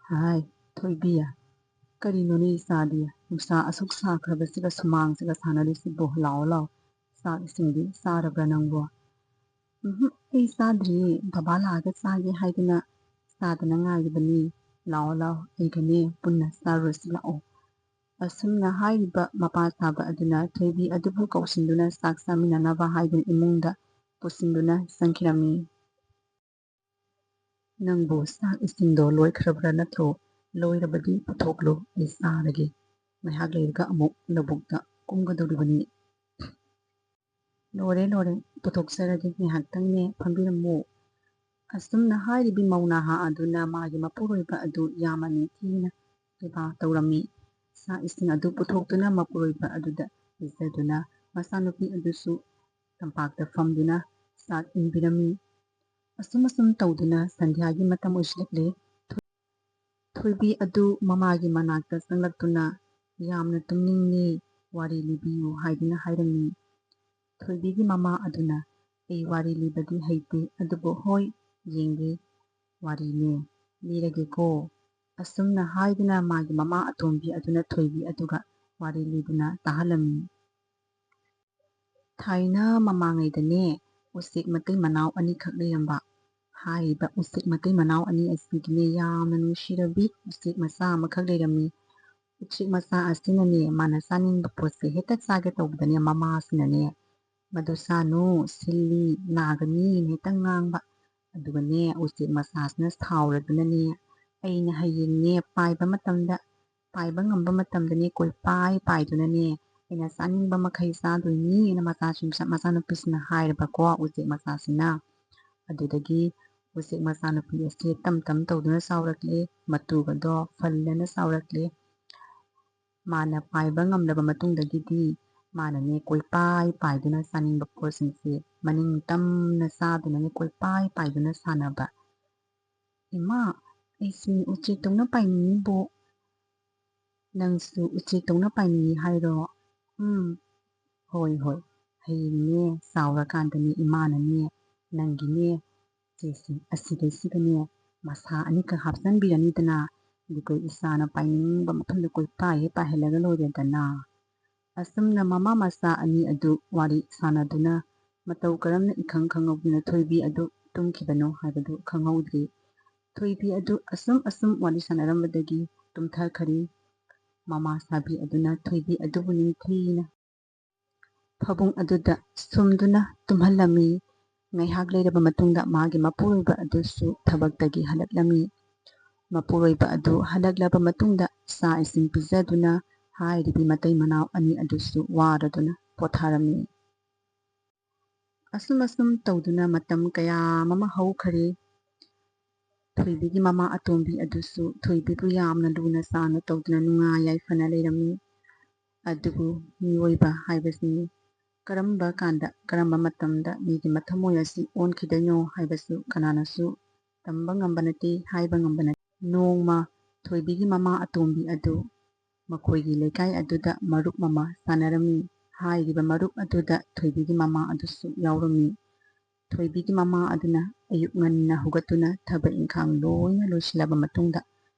ꯍꯥꯏ, ꯊꯣꯏꯕꯤ, ꯀꯔꯤꯅꯣꯅꯦ ꯏꯆꯥꯗꯤ? ꯅꯨꯡꯁꯥ ꯑꯁꯨꯛ ꯁꯥꯈ꯭ꯔꯕꯁꯤꯒ ꯁꯨꯃꯥꯡꯁꯤꯒ ꯁꯥꯟꯅꯔꯤꯁꯤꯕꯣ? ꯂꯥꯛꯑꯣ ꯂꯥꯛꯑꯣ, ꯆꯥꯛ ꯏꯁꯤꯡꯗꯤ ꯆꯥꯔꯕ꯭ꯔꯥ ꯅꯪꯕꯣ? ꯎꯝꯍꯨꯝ, ꯑꯩ ꯆꯥꯗ꯭ꯔꯤꯌꯦ, ꯕꯕꯥ ꯂꯥꯛꯑꯒ ꯆꯥꯒꯦ ꯍꯥꯏꯗꯨꯅ ꯆꯥꯗꯅ ꯉꯥꯏꯔꯤꯕꯅꯤ꯫ ꯂꯥꯛꯑꯣ ꯂꯥꯛꯑꯣ, ꯑꯩꯒꯅꯦ ꯄꯨꯟꯅ ꯆꯥꯔꯨꯔꯁꯤ ꯂꯥꯛꯑꯣ꯫ ꯑꯁꯨꯝꯅ ꯍꯥꯏꯔꯤꯕ ꯃꯄꯥ ꯁꯥꯕ ꯑꯗꯨꯅ ꯊꯣꯏꯕꯤ ꯑꯗꯨꯕꯨ ꯀꯧꯁꯤꯟꯗꯨꯅ ꯆꯥꯛ ꯆꯥꯃꯤꯟꯅꯅꯕ ꯍꯥꯏꯗꯨꯅ ꯏꯃꯨꯡꯗ ꯄꯨꯁꯤꯟꯗꯨꯅ ꯆꯪꯈꯤꯔꯝꯃꯤ꯫ ꯅꯪꯕꯨ ꯆꯥꯛ ꯏꯁꯤꯡꯗꯣ ꯂꯣꯏꯈ꯭ꯔꯕ꯭ꯔꯥ ꯅꯠꯇ꯭ꯔꯣ? ꯂꯣꯏꯔꯕꯗꯤ ꯄꯨꯊꯣꯛꯂꯨ, ꯑꯩ ꯆꯥꯔꯒꯦ꯫ ꯉꯥꯏꯍꯥꯛ ꯂꯩꯔꯒ ꯑꯃꯨꯛ ꯂꯧꯕꯨꯛꯇ ꯀꯨꯝꯒꯗꯧꯔꯤꯕꯅꯤ꯫ ꯂꯣꯏꯔꯦ, ꯂꯣꯏꯔꯦ, ꯄꯨꯊꯣꯛꯆꯔꯒꯦ, ꯉꯥꯏꯍꯥꯛꯇꯪꯅꯦ ꯐꯝꯕꯤꯔꯝꯃꯨ꯫ ꯑꯁꯨꯝꯅ ꯍꯥꯏꯔꯤꯕꯤ ꯃꯧ ꯅꯍꯥ ꯑꯗꯨꯅ ꯃꯥꯒꯤ ꯃꯄꯨꯔꯣꯏꯕ ꯑꯗꯨ ꯌꯥꯝꯅ ꯅꯤꯡꯊꯤꯅ ꯁꯦꯕꯥ ꯇꯧꯔꯝꯃꯤ꯫ ꯆꯥꯛ ꯏꯁꯤꯡ ꯑꯗꯨ ꯄꯨꯊꯣꯛꯇꯨꯅ ꯃꯄꯨꯔꯣꯏꯕ ꯑꯗꯨꯗ ꯄꯤꯖꯗꯨꯅ ꯃꯆꯥꯅꯨꯄꯤ ꯑꯗꯨꯁꯨ ꯇꯝꯄꯥꯛꯇ ꯐꯝꯗꯨꯅ ꯆꯥꯛ ꯏꯟꯕꯤꯔꯝꯃꯤ꯫ ꯑꯁꯨꯝ ꯑꯁꯨꯝ ꯇꯧꯗꯨꯅ ꯁꯟꯙ꯭ꯌꯥꯒꯤ ꯃꯇꯝ ꯑꯣꯏꯁꯤꯜꯂꯛꯂꯦ꯫ ꯊꯣꯏꯕꯤ ꯑꯗꯨ ꯃꯃꯥꯒꯤ ꯃꯅꯥꯛꯇ ꯆꯪꯂꯛꯇꯨꯅ, "ꯌꯥꯝꯅ ꯇꯨꯝꯅꯤꯡꯉꯤ, ꯋꯥꯔꯤ ꯂꯤꯕꯤꯌꯨ" ꯍꯥꯏꯗꯨꯅ ꯍꯥꯏꯔꯝꯃꯤ꯫ ꯊꯣꯏꯕꯤꯒꯤ ꯃꯃꯥ ꯑꯗꯨꯅ, "ꯑꯩ ꯋꯥꯔꯤ ꯂꯤꯕꯗꯤ ꯍꯩꯇꯦ, ꯑꯗꯨꯕꯨ ꯍꯣꯏ, ꯌꯦꯡꯒꯦ, ꯋꯥꯔꯤꯅꯦ, ꯂꯤꯔꯒꯦꯀꯣ"꯫ ꯑꯁꯨꯝꯅ ꯍꯥꯏꯗꯨꯅ ꯃꯥꯒꯤ ꯃꯃꯥ ꯑꯇꯣꯝꯕꯤ ꯑꯗꯨꯅ ꯊꯣꯏꯕꯤ ꯑꯗꯨꯒ ꯋꯥꯔꯤ ꯂꯤꯗꯨꯅ ꯇꯥꯍꯜꯂꯝꯃꯤ꯫ ꯊꯥꯏꯅ ꯃꯃꯥꯡꯉꯩꯗꯅꯦ, ꯎꯆꯦꯛ ꯃꯇꯩ ꯃꯅꯥꯎ ꯑꯅꯤꯈꯛ ꯂꯩꯔꯝꯕ꯫ ꯍꯥꯏꯔꯤꯕ ꯎꯆꯦꯛ ꯃꯇꯩ ꯃꯅꯥꯎ ꯑꯅꯤ ꯑꯁꯤꯒꯤꯅꯦ ꯌꯥꯝꯅ ꯅꯨꯡꯁꯤꯔꯕꯤ ꯎꯆꯦꯛ ꯃꯆꯥ ꯑꯃꯈꯛ ꯂꯩꯔꯝꯃꯤ꯫ ꯎꯆꯦꯛ ꯃꯆꯥ ꯑꯁꯤꯅꯅꯦ, ꯃꯥꯅ ꯆꯥꯅꯤꯡꯕ ꯄꯣꯠꯁꯦ ꯍꯦꯛꯇ ꯆꯥꯒꯦ ꯇꯧꯕꯗꯅꯦ, ꯃꯃꯥꯁꯤꯅꯅꯦ, "ꯃꯗꯨ ꯆꯥꯅꯨ, ꯁꯤꯜꯂꯤ, ꯅꯥꯒꯅꯤ" ꯍꯦꯛꯇ ꯉꯥꯡꯕ꯫ ꯑꯗꯨꯒꯅꯦ, ꯎꯆꯦꯛ ꯃꯆꯥꯁꯤꯅ ꯁꯥꯎꯔꯗꯨꯅꯅꯦ, "ꯑꯩꯅ ꯍꯌꯦꯡꯅꯦ ꯄꯥꯏꯕ ꯃꯇꯝꯗ, ꯄꯥꯏꯕ ꯉꯝꯕ ꯃꯇꯝꯗꯅꯦ, ꯀꯣꯏꯄꯥꯏ ꯄꯥꯏꯗꯨꯅꯅꯦ, ꯑꯩꯅ ꯆꯥꯅꯤꯡꯕ ꯃꯈꯩ ꯆꯥꯗꯣꯏꯅꯤ" ꯍꯥꯏꯅ ꯃꯆꯥꯁꯤꯡ-, ꯃꯆꯥꯅꯨꯄꯤꯁꯤꯅ ꯍꯥꯏꯔꯕꯀꯣ, ꯎꯆꯦꯛ ꯃꯆꯥꯁꯤꯅ꯫ ꯑꯗꯨꯗꯒꯤ ꯎꯆꯦꯛ ꯃꯆꯥꯅꯨꯄꯤ ꯑꯁꯤ ꯇꯝ ꯇꯝ ꯇꯧꯗꯨꯅ ꯆꯥꯎꯔꯛꯂꯦ꯫ ꯃꯇꯨꯒꯗꯣ ꯐꯜꯂꯅ ꯆꯥꯎꯔꯛꯂꯦ꯫ ꯃꯥꯅ ꯄꯥꯏꯕ ꯉꯝꯂꯕ ꯃꯇꯨꯡꯗꯒꯤꯗꯤ ꯃꯥꯅꯅꯦ, ꯀꯣꯏꯄꯥꯏ ꯄꯥꯏꯗꯨꯅ ꯆꯥꯅꯤꯡꯕ ꯄꯣꯠꯁꯤꯡꯁꯦ ꯃꯅꯤꯡ ꯇꯝꯅ ꯆꯥꯗꯨꯅꯅꯦ, ꯀꯣꯏꯄꯥꯏ ꯄꯥꯏꯗꯨꯅ ꯁꯥꯟꯅꯕ꯫ "ꯏꯃꯥ, ꯑꯩꯁꯨ ꯎꯆꯦꯛꯇꯧꯅ ꯄꯥꯏꯅꯤꯡꯉꯤꯕꯣ"꯫ "ꯅꯪꯁꯨ ꯎꯆꯦꯛꯇꯧꯅ ꯄꯥꯏꯅꯤꯡꯉꯤ ꯍꯥꯏꯔꯣ?" "ꯎꯝ, ꯍꯣꯏ, ꯍꯣꯏ꯫ ꯍꯌꯦꯡꯅꯦ, ꯆꯥꯎꯔꯀꯥꯟꯗꯅꯦ, ꯏꯃꯥꯅꯅꯦ, ꯅꯪꯒꯤꯅꯦ, ꯆꯦꯁꯦ ꯑꯁꯤꯗꯩꯁꯤꯗꯅꯦ, ꯃꯁꯥ ꯑꯅꯤꯈꯛ ꯍꯥꯞꯆꯤꯟꯕꯤꯔꯅꯤꯗꯅ, ꯑꯗꯨꯒ ꯏꯆꯥꯅ ꯄꯥꯏꯅꯤꯡꯕ ꯃꯐꯝꯗ ꯀꯣꯏꯄꯥꯏ ꯍꯦꯛ ꯄꯥꯏꯍꯜꯂꯒ ꯂꯣꯏꯔꯦꯗꯅ"꯫ ꯑꯁꯨꯝꯅ ꯃꯃꯥ ꯃꯆꯥ ꯑꯅꯤ ꯑꯗꯨ ꯋꯥꯔꯤ ꯁꯥꯟꯅꯗꯨꯅ, ꯃꯇꯧ ꯀꯔꯝꯅ ꯏꯈꯪ ꯈꯪꯍꯧꯗꯨꯅ ꯊꯣꯏꯕꯤ ꯑꯗꯨ ꯇꯨꯝꯈꯤꯕꯅꯣ ꯍꯥꯏꯕꯗꯨ ꯈꯪꯍꯧꯗ꯭ꯔꯤ꯫ ꯊꯣꯏꯕꯤ ꯑꯗꯨ ꯑꯁꯨꯝ ꯑꯁꯨꯝ ꯋꯥꯔꯤ ꯁꯥꯟꯅꯔꯝꯕꯗꯒꯤ ꯇꯨꯝꯊꯈꯔꯤ꯫ ꯃꯃꯥ ꯁꯥꯕꯤ ꯑꯗꯨꯅ ꯊꯣꯏꯕꯤ ꯑꯗꯨꯕꯨ ꯅꯤꯡꯊꯤꯅ ꯐꯃꯨꯡ ꯑꯗꯨꯗ ꯁꯨꯝꯗꯨꯅ ꯇꯨꯝꯍꯜꯂꯝꯃꯤ꯫ ꯉꯥꯏꯍꯥꯛ ꯂꯩꯔꯕ ꯃꯇꯨꯡꯗ ꯃꯥꯒꯤ ꯃꯄꯨꯔꯣꯏꯕ ꯑꯗꯨꯁꯨ ꯊꯕꯛꯇꯒꯤ ꯍꯜꯂꯛꯂꯝꯃꯤ꯫ ꯃꯄꯨꯔꯣꯏꯕ ꯑꯗꯨ ꯍꯜꯂꯛꯂꯕ ꯃꯇꯨꯡꯗ ꯆꯥꯛ ꯏꯁꯤꯡ ꯄꯤꯖꯗꯨꯅ ꯍꯥꯏꯔꯤꯕꯤ ꯃꯇꯩ ꯃꯅꯥꯎ ꯑꯅꯤ ꯑꯗꯨꯁꯨ ꯋꯥꯔꯗꯨꯅ ꯄꯣꯊꯥꯔꯝꯃꯤ꯫ ꯑꯁꯨꯝ ꯑꯁꯨꯝ ꯇꯧꯗꯨꯅ ꯃꯇꯝ ꯀꯌꯥ ꯑꯃ ꯍꯧꯈꯔꯦ꯫ ꯊꯣꯏꯕꯤꯒꯤ ꯃꯃꯥ ꯑꯇꯣꯝꯕꯤ ꯑꯗꯨꯁꯨ ꯊꯣꯏꯕꯤꯕꯨ ꯌꯥꯝꯅ ꯂꯨꯅ ꯆꯥꯟꯅ ꯇꯧꯗꯨꯅ ꯅꯨꯡꯉꯥꯏ ꯌꯥꯏꯐꯅ ꯂꯩꯔꯝꯃꯤ꯫ ꯑꯗꯨꯕꯨ ꯃꯤꯑꯣꯏꯕ ꯍꯥꯏꯕꯁꯤꯅꯤ, ꯀꯔꯝꯕ ꯀꯥꯟꯗ, ꯀꯔꯝꯕ ꯃꯇꯝꯗ ꯃꯤꯒꯤ ꯃꯊꯃꯣꯏ ꯑꯁꯤ ꯑꯣꯟꯈꯤꯗꯣꯏꯅꯣ ꯍꯥꯏꯕꯁꯨ ꯀꯅꯥꯅꯁꯨ ꯇꯝꯕ ꯉꯝꯕ ꯅꯠꯇꯦ, ꯍꯥꯏꯕ ꯉꯝꯕ ꯅꯠꯇꯦ꯫ ꯅꯣꯡꯃ ꯊꯣꯏꯕꯤꯒꯤ ꯃꯃꯥ ꯑꯇꯣꯝꯕꯤ ꯑꯗꯨ ꯃꯈꯣꯏꯒꯤ ꯂꯩꯀꯥꯏ ꯑꯗꯨꯗ ꯃꯔꯨꯞ ꯑꯃ ꯁꯥꯟꯅꯔꯝꯃꯤ꯫ ꯍꯥꯏꯔꯤꯕ ꯃꯔꯨꯞ ꯑꯗꯨꯗ ꯊꯣꯏꯕꯤꯒꯤ ꯃꯃꯥ ꯑꯗꯨꯁꯨ ꯌꯥꯎꯔꯝꯃꯤ꯫ ꯊꯣꯏꯕꯤꯒꯤ ꯃꯃꯥ ꯑꯗꯨꯅ ꯑꯌꯨꯛ ꯉꯟꯅ ꯍꯧꯒꯠꯇꯨꯅ ꯊꯕꯛ ꯏꯪꯈꯥꯡ ꯂꯣꯏꯅ ꯂꯣꯏꯁꯤꯜꯂꯕ ꯃꯇꯨꯡꯗ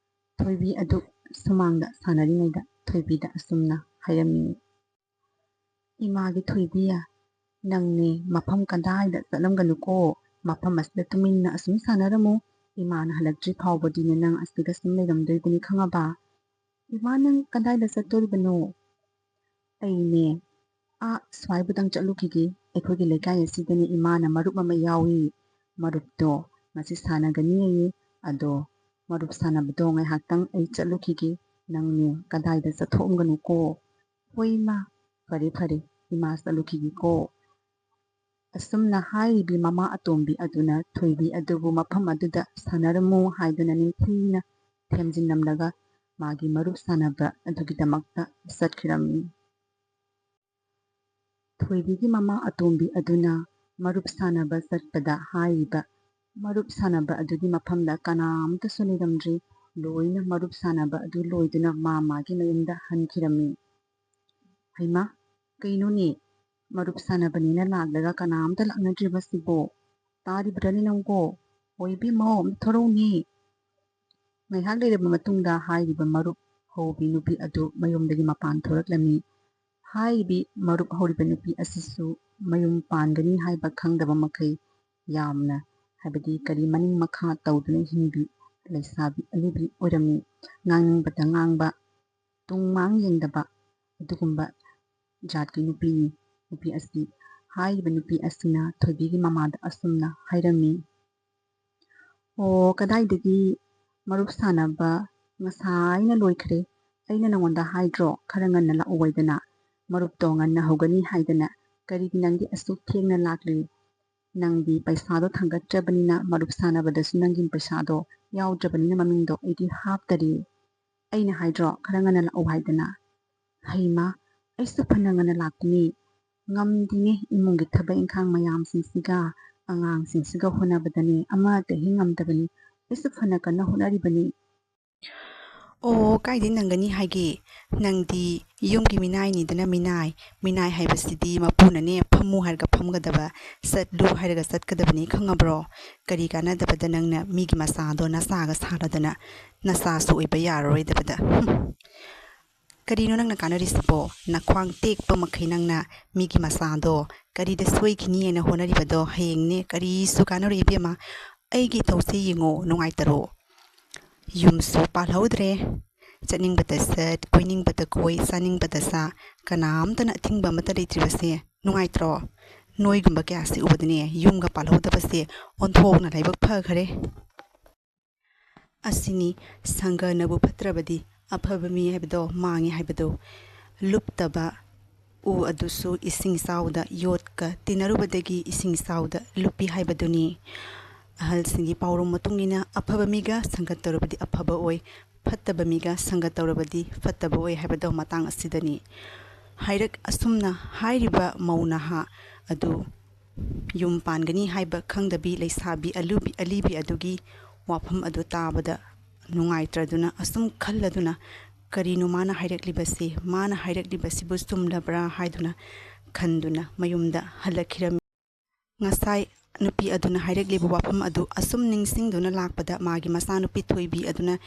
ꯊꯣꯏꯕꯤ ꯑꯗꯨ ꯁꯨꯃꯥꯡꯗ ꯁꯥꯟꯅꯔꯤꯉꯩꯗ ꯊꯣꯏꯕꯤꯗ ꯑꯁꯨꯝꯅ ꯍꯥꯏꯔꯝꯃꯤ, "ꯏꯃꯥꯒꯤ ꯊꯣꯏꯕꯤ, ꯅꯪꯅꯦ ꯃꯐꯝ ꯀꯗꯥꯏꯗ ꯆꯠꯂꯝꯒꯅꯨꯀꯣ, ꯃꯐꯝ ꯑꯁꯤꯗ ꯇꯨꯃꯤꯟꯅ ꯑꯁꯨꯝ ꯁꯥꯟꯅꯔꯝꯃꯨ, ꯏꯃꯥꯅ ꯍꯜꯂꯛꯇ꯭ꯔꯤ ꯐꯥꯎꯕꯗꯤꯅꯦ ꯅꯪ ꯑꯁꯤꯗ ꯁꯨꯝ ꯂꯩꯔꯝꯗꯣꯏꯕꯅꯤ ꯈꯪꯉꯕ?" "ꯏꯃꯥ, ꯅꯪ ꯀꯗꯥꯏꯗ ꯆꯠꯇꯣꯔꯤꯕꯅꯣ?" "ꯑꯩꯅꯦ ꯑꯥ ꯁ꯭ꯋꯥꯏꯕꯨꯗꯪ ꯆꯠꯂꯨꯈꯤꯒꯦ, ꯑꯩꯈꯣꯏꯒꯤ ꯂꯩꯀꯥꯏ ꯑꯁꯤꯗꯅꯦ ꯏꯃꯥꯅ ꯃꯔꯨꯞ ꯑꯃ ꯌꯥꯎꯏ, ꯃꯔꯨꯞꯇꯣ ꯉꯁꯤ ꯁꯥꯟꯅꯒꯅꯤ ꯍꯥꯏꯌꯦ, ꯑꯗꯣ ꯃꯔꯨꯞ ꯁꯥꯟꯅꯕꯗꯣ ꯉꯥꯏꯍꯥꯛꯇꯪ ꯑꯩ ꯆꯠꯂꯨꯈꯤꯒꯦ, ꯅꯪꯅꯦ ꯀꯗꯥꯏꯗ ꯆꯠꯊꯣꯛꯑꯝꯒꯅꯨꯀꯣ꯫" "ꯍꯣꯏ ꯏꯃꯥ, ꯐꯔꯦ ꯐꯔꯦ, ꯏꯃꯥ ꯆꯠꯂꯨꯈꯤꯒꯦꯀꯣ꯫" ꯑꯁꯨꯝꯅ ꯍꯥꯏꯔꯤꯕꯤ ꯃꯃꯥ ꯑꯇꯣꯝꯕꯤ ꯑꯗꯨꯅ ꯊꯣꯏꯕꯤ ꯑꯗꯨꯕꯨ ꯃꯐꯝ ꯑꯗꯨꯗ ꯁꯥꯟꯅꯔꯝꯃꯨ ꯍꯥꯏꯗꯨꯅ ꯅꯤꯡꯊꯤꯅ ꯊꯦꯝꯖꯤꯟꯂꯝꯂꯒ ꯃꯥꯒꯤ ꯃꯔꯨꯞ ꯁꯥꯟꯅꯕ ꯑꯗꯨꯒꯤꯗꯃꯛꯇ ꯆꯠꯈꯤꯔꯝꯃꯤ꯫ ꯊꯣꯏꯕꯤꯒꯤ ꯃꯃꯥ ꯑꯇꯣꯝꯕꯤ ꯑꯗꯨꯅ ꯃꯔꯨꯞ ꯁꯥꯟꯅꯕ ꯆꯠꯄꯗ ꯍꯥꯏꯔꯤꯕ ꯃꯔꯨꯞ ꯁꯥꯟꯅꯕ ꯑꯗꯨꯒꯤ ꯃꯐꯝꯗ ꯀꯅꯥꯝꯇꯁꯨ ꯂꯩꯔꯝꯗ꯭ꯔꯤ꯫ ꯂꯣꯏꯅ ꯃꯔꯨꯞ ꯁꯥꯟꯅꯕ ꯑꯗꯨ ꯂꯣꯏꯗꯨꯅ ꯃꯥ ꯃꯥꯒꯤ ꯃꯌꯨꯝꯗ ꯍꯟꯈꯤꯔꯝꯃꯤ꯫ "ꯍꯩꯃꯥ, ꯀꯩꯅꯣꯅꯦ? ꯃꯔꯨꯞ ꯁꯥꯟꯅꯕꯅꯦꯅ ꯂꯥꯛꯂꯒ ꯀꯅꯥꯝꯇ ꯂꯥꯛꯅꯗ꯭ꯔꯤꯕꯁꯤꯕꯣ? ꯇꯥꯔꯤꯕ꯭ꯔꯅꯦ ꯅꯪꯕꯣ? ꯑꯣ ꯏꯕꯦꯝꯃ, ꯑꯝꯇ ꯊꯣꯔꯛꯎꯅꯦ!" ꯉꯥꯏꯍꯥꯛ ꯂꯩꯔꯕ ꯃꯇꯨꯡꯗ ꯍꯥꯏꯔꯤꯕ ꯃꯔꯨꯞ ꯍꯧꯕꯤ ꯅꯨꯄꯤ ꯑꯗꯨ ꯃꯌꯨꯝꯗꯒꯤ ꯃꯄꯥꯟ ꯊꯣꯔꯛꯂꯝꯃꯤ꯫ ꯍꯥꯏꯔꯤꯕꯤ ꯃꯔꯨꯞ ꯍꯧꯔꯤꯕ ꯅꯨꯄꯤ ꯑꯁꯤꯁꯨ ꯃꯌꯨꯝ ꯄꯥꯟꯒꯅꯤ ꯍꯥꯏꯕ ꯈꯪꯗꯕ ꯃꯈꯩ ꯌꯥꯝꯅ, ꯍꯥꯏꯕꯗꯤ ꯀꯔꯤ ꯃꯅꯤꯡ ꯃꯈꯥ ꯇꯧꯗꯨꯅ ꯍꯤꯡꯕꯤ ꯂꯩꯁꯥꯕꯤ ꯑꯔꯤꯕꯤ ꯑꯣꯏꯔꯝꯃꯤ꯫ ꯉꯥꯡꯅꯤꯡꯕꯇ ꯉꯥꯡꯕ, ꯇꯨꯡ ꯃꯥꯡ ꯌꯦꯡꯗꯕ ꯑꯗꯨꯒꯨꯝꯕ ꯖꯥꯠꯀꯤ ꯅꯨꯄꯤꯅꯤ꯫ ꯅꯨꯄꯤ ꯑꯁꯤ, ꯍꯥꯏꯔꯤꯕ ꯅꯨꯄꯤ ꯑꯁꯤꯅ ꯊꯣꯏꯕꯤꯒꯤ ꯃꯃꯥꯗ ꯑꯁꯨꯝꯅ ꯍꯥꯏꯔꯝꯃꯤ, "ꯑꯣ, ꯀꯗꯥꯏꯗꯒꯤ ꯃꯔꯨꯞ ꯁꯥꯟꯅꯕ ꯉꯁꯥꯏꯅ ꯂꯣꯏꯈ꯭ꯔꯦ꯫ ꯑꯩꯅ ꯅꯉꯣꯟꯗ ꯍꯥꯏꯗ꯭ꯔꯣ ꯈꯔ ꯉꯟꯅ ꯂꯥꯛꯎ ꯍꯥꯏꯗꯅ? ꯃꯔꯨꯞꯇꯣ ꯉꯟꯅ ꯍꯧꯒꯅꯤ ꯍꯥꯏꯗꯅ꯫ ꯀꯔꯤꯒꯤ ꯅꯪꯗꯤ ꯑꯁꯨꯛ ꯊꯦꯡꯅ ꯂꯥꯛꯂꯤ? ꯅꯪꯗꯤ ꯄꯩꯁꯥꯗꯣ ꯊꯥꯡꯒꯠꯇ꯭ꯔꯕꯅꯤꯅ ꯃꯔꯨꯞ ꯁꯥꯟꯅꯕꯗꯁꯨ ꯅꯪꯒꯤ ꯄꯩꯁꯥꯗꯣ ꯌꯥꯎꯗ꯭ꯔꯕꯅꯤꯅ ꯃꯃꯤꯡꯗꯣ ꯑꯩꯗꯤ ꯍꯥꯞꯇꯔꯤ꯫ ꯑꯩꯅ ꯍꯥꯏꯗ꯭ꯔꯣ ꯈꯔ ꯉꯟꯅ ꯂꯥꯛꯎ ꯍꯥꯏꯗꯅ?" "ꯍꯩꯃꯥ, ꯑꯩꯁꯨ ꯐꯅ ꯉꯟꯅ ꯂꯥꯛꯄꯅꯤ꯫ ꯉꯝꯗꯦꯅꯦ, ꯏꯃꯨꯡꯒꯤ ꯊꯕꯛ ꯏꯪꯈꯥꯡ ꯃꯌꯥꯝꯁꯤꯡꯁꯤꯒ ꯑꯉꯥꯡꯁꯤꯡꯁꯤꯒ ꯍꯣꯠꯅꯕꯗꯅꯦ ꯑꯃꯠꯇ ꯍꯦꯛ ꯉꯝꯗꯕꯅꯤ꯫ ꯑꯩꯁꯨ ꯐꯅ ꯀꯟꯅ ꯍꯣꯠꯅꯔꯤꯕꯅꯤ꯫" ꯑꯣ, ꯀꯥꯏꯗꯩ ꯅꯪꯒꯅꯤ ꯍꯥꯏꯒꯦ? ꯅꯪꯗꯤ ꯌꯨꯝꯒꯤ ꯃꯤꯅꯥꯏꯅꯤꯗꯅ, ꯃꯤꯅꯥꯏ꯫ ꯃꯤꯅꯥꯏ ꯍꯥꯏꯕꯁꯤꯗꯤ ꯃꯄꯨꯅꯅꯦ ꯐꯝꯃꯨ ꯍꯥꯏꯔꯒ ꯐꯝꯒꯗꯕ, ꯆꯠꯂꯨ ꯍꯥꯏꯔꯒ ꯆꯠꯀꯗꯕꯅꯤ, ꯈꯪꯉꯕ꯭ꯔꯣ? ꯀꯔꯤ ꯀꯥꯟꯅꯗꯕꯗ ꯅꯪꯅ ꯃꯤꯒꯤ ꯃꯆꯥꯗꯣ ꯅꯆꯥꯒ ꯁꯥꯔꯗꯅ, ꯅꯆꯥꯁꯨ ꯑꯣꯏꯕ ꯌꯥꯔꯔꯣꯏꯗꯕꯗ? ꯍꯨꯝ꯫ ꯀꯔꯤꯅꯣ ꯅꯪꯅ ꯀꯥꯟꯅꯔꯤꯁꯤꯕꯣ? ꯅꯈ꯭ꯋꯥꯡ ꯇꯦꯛꯄ ꯃꯈꯩ ꯅꯪꯅ ꯃꯤꯒꯤ ꯃꯆꯥꯗꯣ ꯀꯔꯤꯗ ꯁꯣꯏꯈꯤꯅꯤ ꯍꯥꯏꯅ ꯍꯣꯠꯅꯔꯤꯕꯗꯣ? ꯍꯌꯦꯡꯅꯦ ꯀꯔꯤꯁꯨ ꯀꯥꯟꯅꯔꯣꯏ ꯏꯕꯦꯝꯃ꯫ ꯑꯩꯒꯤ ꯏꯊꯧꯁꯦ ꯌꯦꯡꯉꯣ, ꯅꯨꯡꯉꯥꯏꯇꯔꯣ? ꯌꯨꯝꯁꯨ ꯄꯥꯜꯍꯧꯗ꯭ꯔꯦ꯫ ꯆꯠꯅꯤꯡꯕꯗ ꯆꯠ, ꯀꯣꯏꯅꯤꯡꯕꯗ ꯀꯣꯏ, ꯆꯥꯅꯤꯡꯕꯗ ꯆꯥ, ꯀꯅꯥꯝꯇꯅ ꯑꯊꯤꯡꯕ ꯑꯃꯠꯇ ꯂꯩꯇ꯭ꯔꯤꯕꯁꯦ ꯅꯨꯡꯉꯥꯏꯇ꯭ꯔꯣ? ꯅꯣꯏꯒꯨꯝꯕ ꯀꯌꯥꯁꯤ ꯎꯕꯗꯅꯦ ꯌꯨꯝꯒ ꯄꯥꯜꯍꯧꯗꯕꯁꯦ ꯑꯣꯟꯊꯣꯛꯅ ꯂꯥꯏꯕꯛ ꯐꯈꯔꯦ꯫ ꯑꯁꯤꯅꯤ ꯁꯪꯒꯅꯕꯨ ꯐꯠꯇ꯭ꯔꯕꯗꯤ ꯑꯐꯕ ꯃꯤ ꯍꯥꯏꯕꯗꯣ ꯃꯥꯡꯉꯤ ꯍꯥꯏꯕꯗꯣ꯫ ꯂꯨꯞꯇꯕ ꯎ ꯑꯗꯨꯁꯨ ꯏꯁꯤꯡ ꯏꯆꯥꯎꯗ ꯌꯣꯠꯀ ꯇꯤꯟꯅꯔꯨꯕꯗꯒꯤ ꯏꯁꯤꯡ ꯏꯆꯥꯎꯗ ꯂꯨꯞꯄꯤ ꯍꯥꯏꯕꯗꯨꯅꯤ꯫ ꯑꯍꯜꯁꯤꯡꯒꯤ ꯄꯥꯎꯔꯧ ꯃꯇꯨꯡ ꯏꯟꯅ ꯑꯐꯕ ꯃꯤꯒ ꯁꯪꯒ ꯇꯧꯔꯕꯗꯤ ꯑꯐꯕ ꯑꯣꯏ, ꯐꯠꯇꯕ ꯃꯤꯒ ꯁꯪꯒ ꯇꯧꯔꯕꯗꯤ ꯐꯠꯇꯕ ꯑꯣꯏ ꯍꯥꯏꯕꯗꯣ ꯃꯇꯥꯡ ꯑꯁꯤꯗꯅꯤ꯫ ꯍꯥꯏꯔꯛ ꯑꯁꯨꯝꯅ ꯍꯥꯏꯔꯤꯕ ꯃꯧ ꯅꯍꯥ ꯑꯗꯨ ꯌꯨꯝ ꯄꯥꯟꯒꯅꯤ ꯍꯥꯏꯕ ꯈꯪꯗꯕꯤ ꯂꯩꯁꯥꯕꯤ ꯑꯂꯨꯕꯤ-, ꯑꯂꯤꯕꯤ ꯑꯗꯨꯒꯤ ꯋꯥꯐꯝ ꯑꯗꯨ ꯇꯥꯕꯗ ꯅꯨꯡꯉꯥꯏꯇ꯭ꯔꯗꯨꯅ ꯑꯁꯨꯝ ꯈꯜꯂꯗꯨꯅ, "ꯀꯔꯤꯅꯣ ꯃꯥꯅ ꯍꯥꯏꯔꯛꯂꯤꯕꯁꯤ? ꯃꯥꯅ ꯍꯥꯏꯔꯛꯂꯤꯕꯁꯤꯕꯨ ꯆꯨꯝꯂꯕ꯭ꯔꯥ?" ꯍꯥꯏꯗꯨꯅ ꯈꯟꯗꯨꯅ ꯃꯌꯨꯝꯗ ꯍꯜꯂꯛꯈꯤꯔꯝꯃꯤ꯫ ꯉꯁꯥꯏ ꯅꯨꯄꯤ ꯑꯗꯨꯅ ꯍꯥꯏꯔꯛꯂꯤꯕ ꯋꯥꯐꯝ ꯑꯗꯨ ꯑꯁꯨꯝ ꯅꯤꯡꯁꯤꯡꯗꯨꯅ ꯂꯥꯛꯄꯗ ꯃꯥꯒꯤ ꯃꯆꯥꯅꯨꯄꯤ ꯊꯣꯏꯕꯤ ꯑꯗꯨꯅ,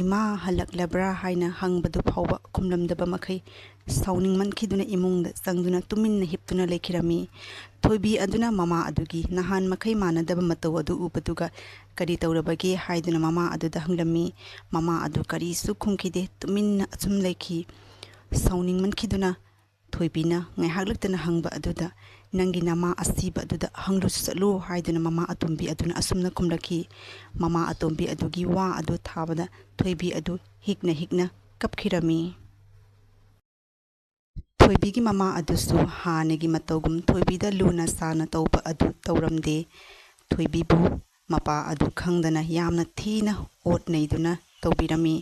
"ꯏꯃꯥ, ꯍꯜꯂꯛꯂꯕ꯭ꯔꯥ?" ꯍꯥꯏꯅ ꯍꯪꯕꯗꯨ ꯐꯥꯎꯕ ꯈꯨꯝꯂꯝꯗꯕ ꯃꯈꯩ ꯁꯥꯎꯅꯤꯡꯃꯟꯈꯤꯗꯨꯅ ꯏꯃꯨꯡꯗ ꯆꯪꯗꯨꯅ ꯇꯨꯃꯤꯟꯅ ꯍꯤꯞꯇꯨꯅ ꯂꯩꯈꯤꯔꯝꯃꯤ꯫ ꯊꯣꯏꯕꯤ ꯑꯗꯨꯅ ꯃꯃꯥ ꯑꯗꯨꯒꯤ ꯅꯍꯥꯟ ꯃꯈꯩ ꯃꯥꯟꯅꯗꯕ ꯃꯇꯧ ꯑꯗꯨ ꯎꯕꯗꯨꯒ, "ꯀꯔꯤ ꯇꯧꯔꯕꯒꯦ?" ꯍꯥꯏꯗꯨꯅ ꯃꯃꯥ ꯑꯗꯨꯗ ꯍꯪꯂꯝꯃꯤ꯫ ꯃꯃꯥ ꯑꯗꯨ ꯀꯔꯤꯁꯨ ꯈꯨꯝꯈꯤꯗꯦ, ꯇꯨꯃꯤꯟꯅ ꯑꯁꯨꯝ ꯂꯩꯈꯤ꯫ ꯁꯥꯎꯅꯤꯡꯃꯟꯈꯤꯗꯨꯅ ꯊꯣꯏꯕꯤꯅ ꯉꯥꯏꯍꯥꯛ ꯂꯩꯇꯅ ꯍꯪꯕ ꯑꯗꯨꯗ, "ꯅꯪꯒꯤ ꯅꯃꯥ ꯑꯁꯤꯕ ꯑꯗꯨꯗ ꯍꯪꯂꯨ ꯆꯠꯂꯨ" ꯍꯥꯏꯗꯨꯅ ꯃꯃꯥ ꯑꯇꯣꯝꯕꯤ ꯑꯗꯨꯅ ꯑꯁꯨꯝꯅ ꯈꯨꯝꯂꯛꯈꯤ꯫ ꯃꯃꯥ ꯑꯇꯣꯝꯕꯤ ꯑꯗꯨꯒꯤ ꯋꯥ ꯑꯗꯨ ꯊꯥꯕꯗ ꯊꯣꯏꯕꯤ ꯑꯗꯨ ꯍꯤꯛꯅ ꯍꯤꯛꯅ ꯀꯞꯈꯤꯔꯝꯃꯤ꯫ ꯊꯣꯏꯕꯤꯒꯤ ꯃꯃꯥ ꯑꯗꯨꯁꯨ ꯍꯥꯟꯅꯒꯤ ꯃꯇꯧꯒꯨꯝ ꯊꯣꯏꯕꯤꯗ ꯂꯨꯅ ꯆꯥꯅ ꯇꯧꯕ ꯑꯗꯨ ꯇꯧꯔꯝꯗꯦ꯫ ꯊꯣꯏꯕꯤꯕꯨ ꯃꯄꯥ ꯑꯗꯨ ꯈꯪꯗꯅ ꯌꯥꯝꯅ ꯊꯤꯅ ꯑꯣꯠ ꯅꯩꯗꯨꯅ ꯇꯧꯕꯤꯔꯝꯃꯤ꯫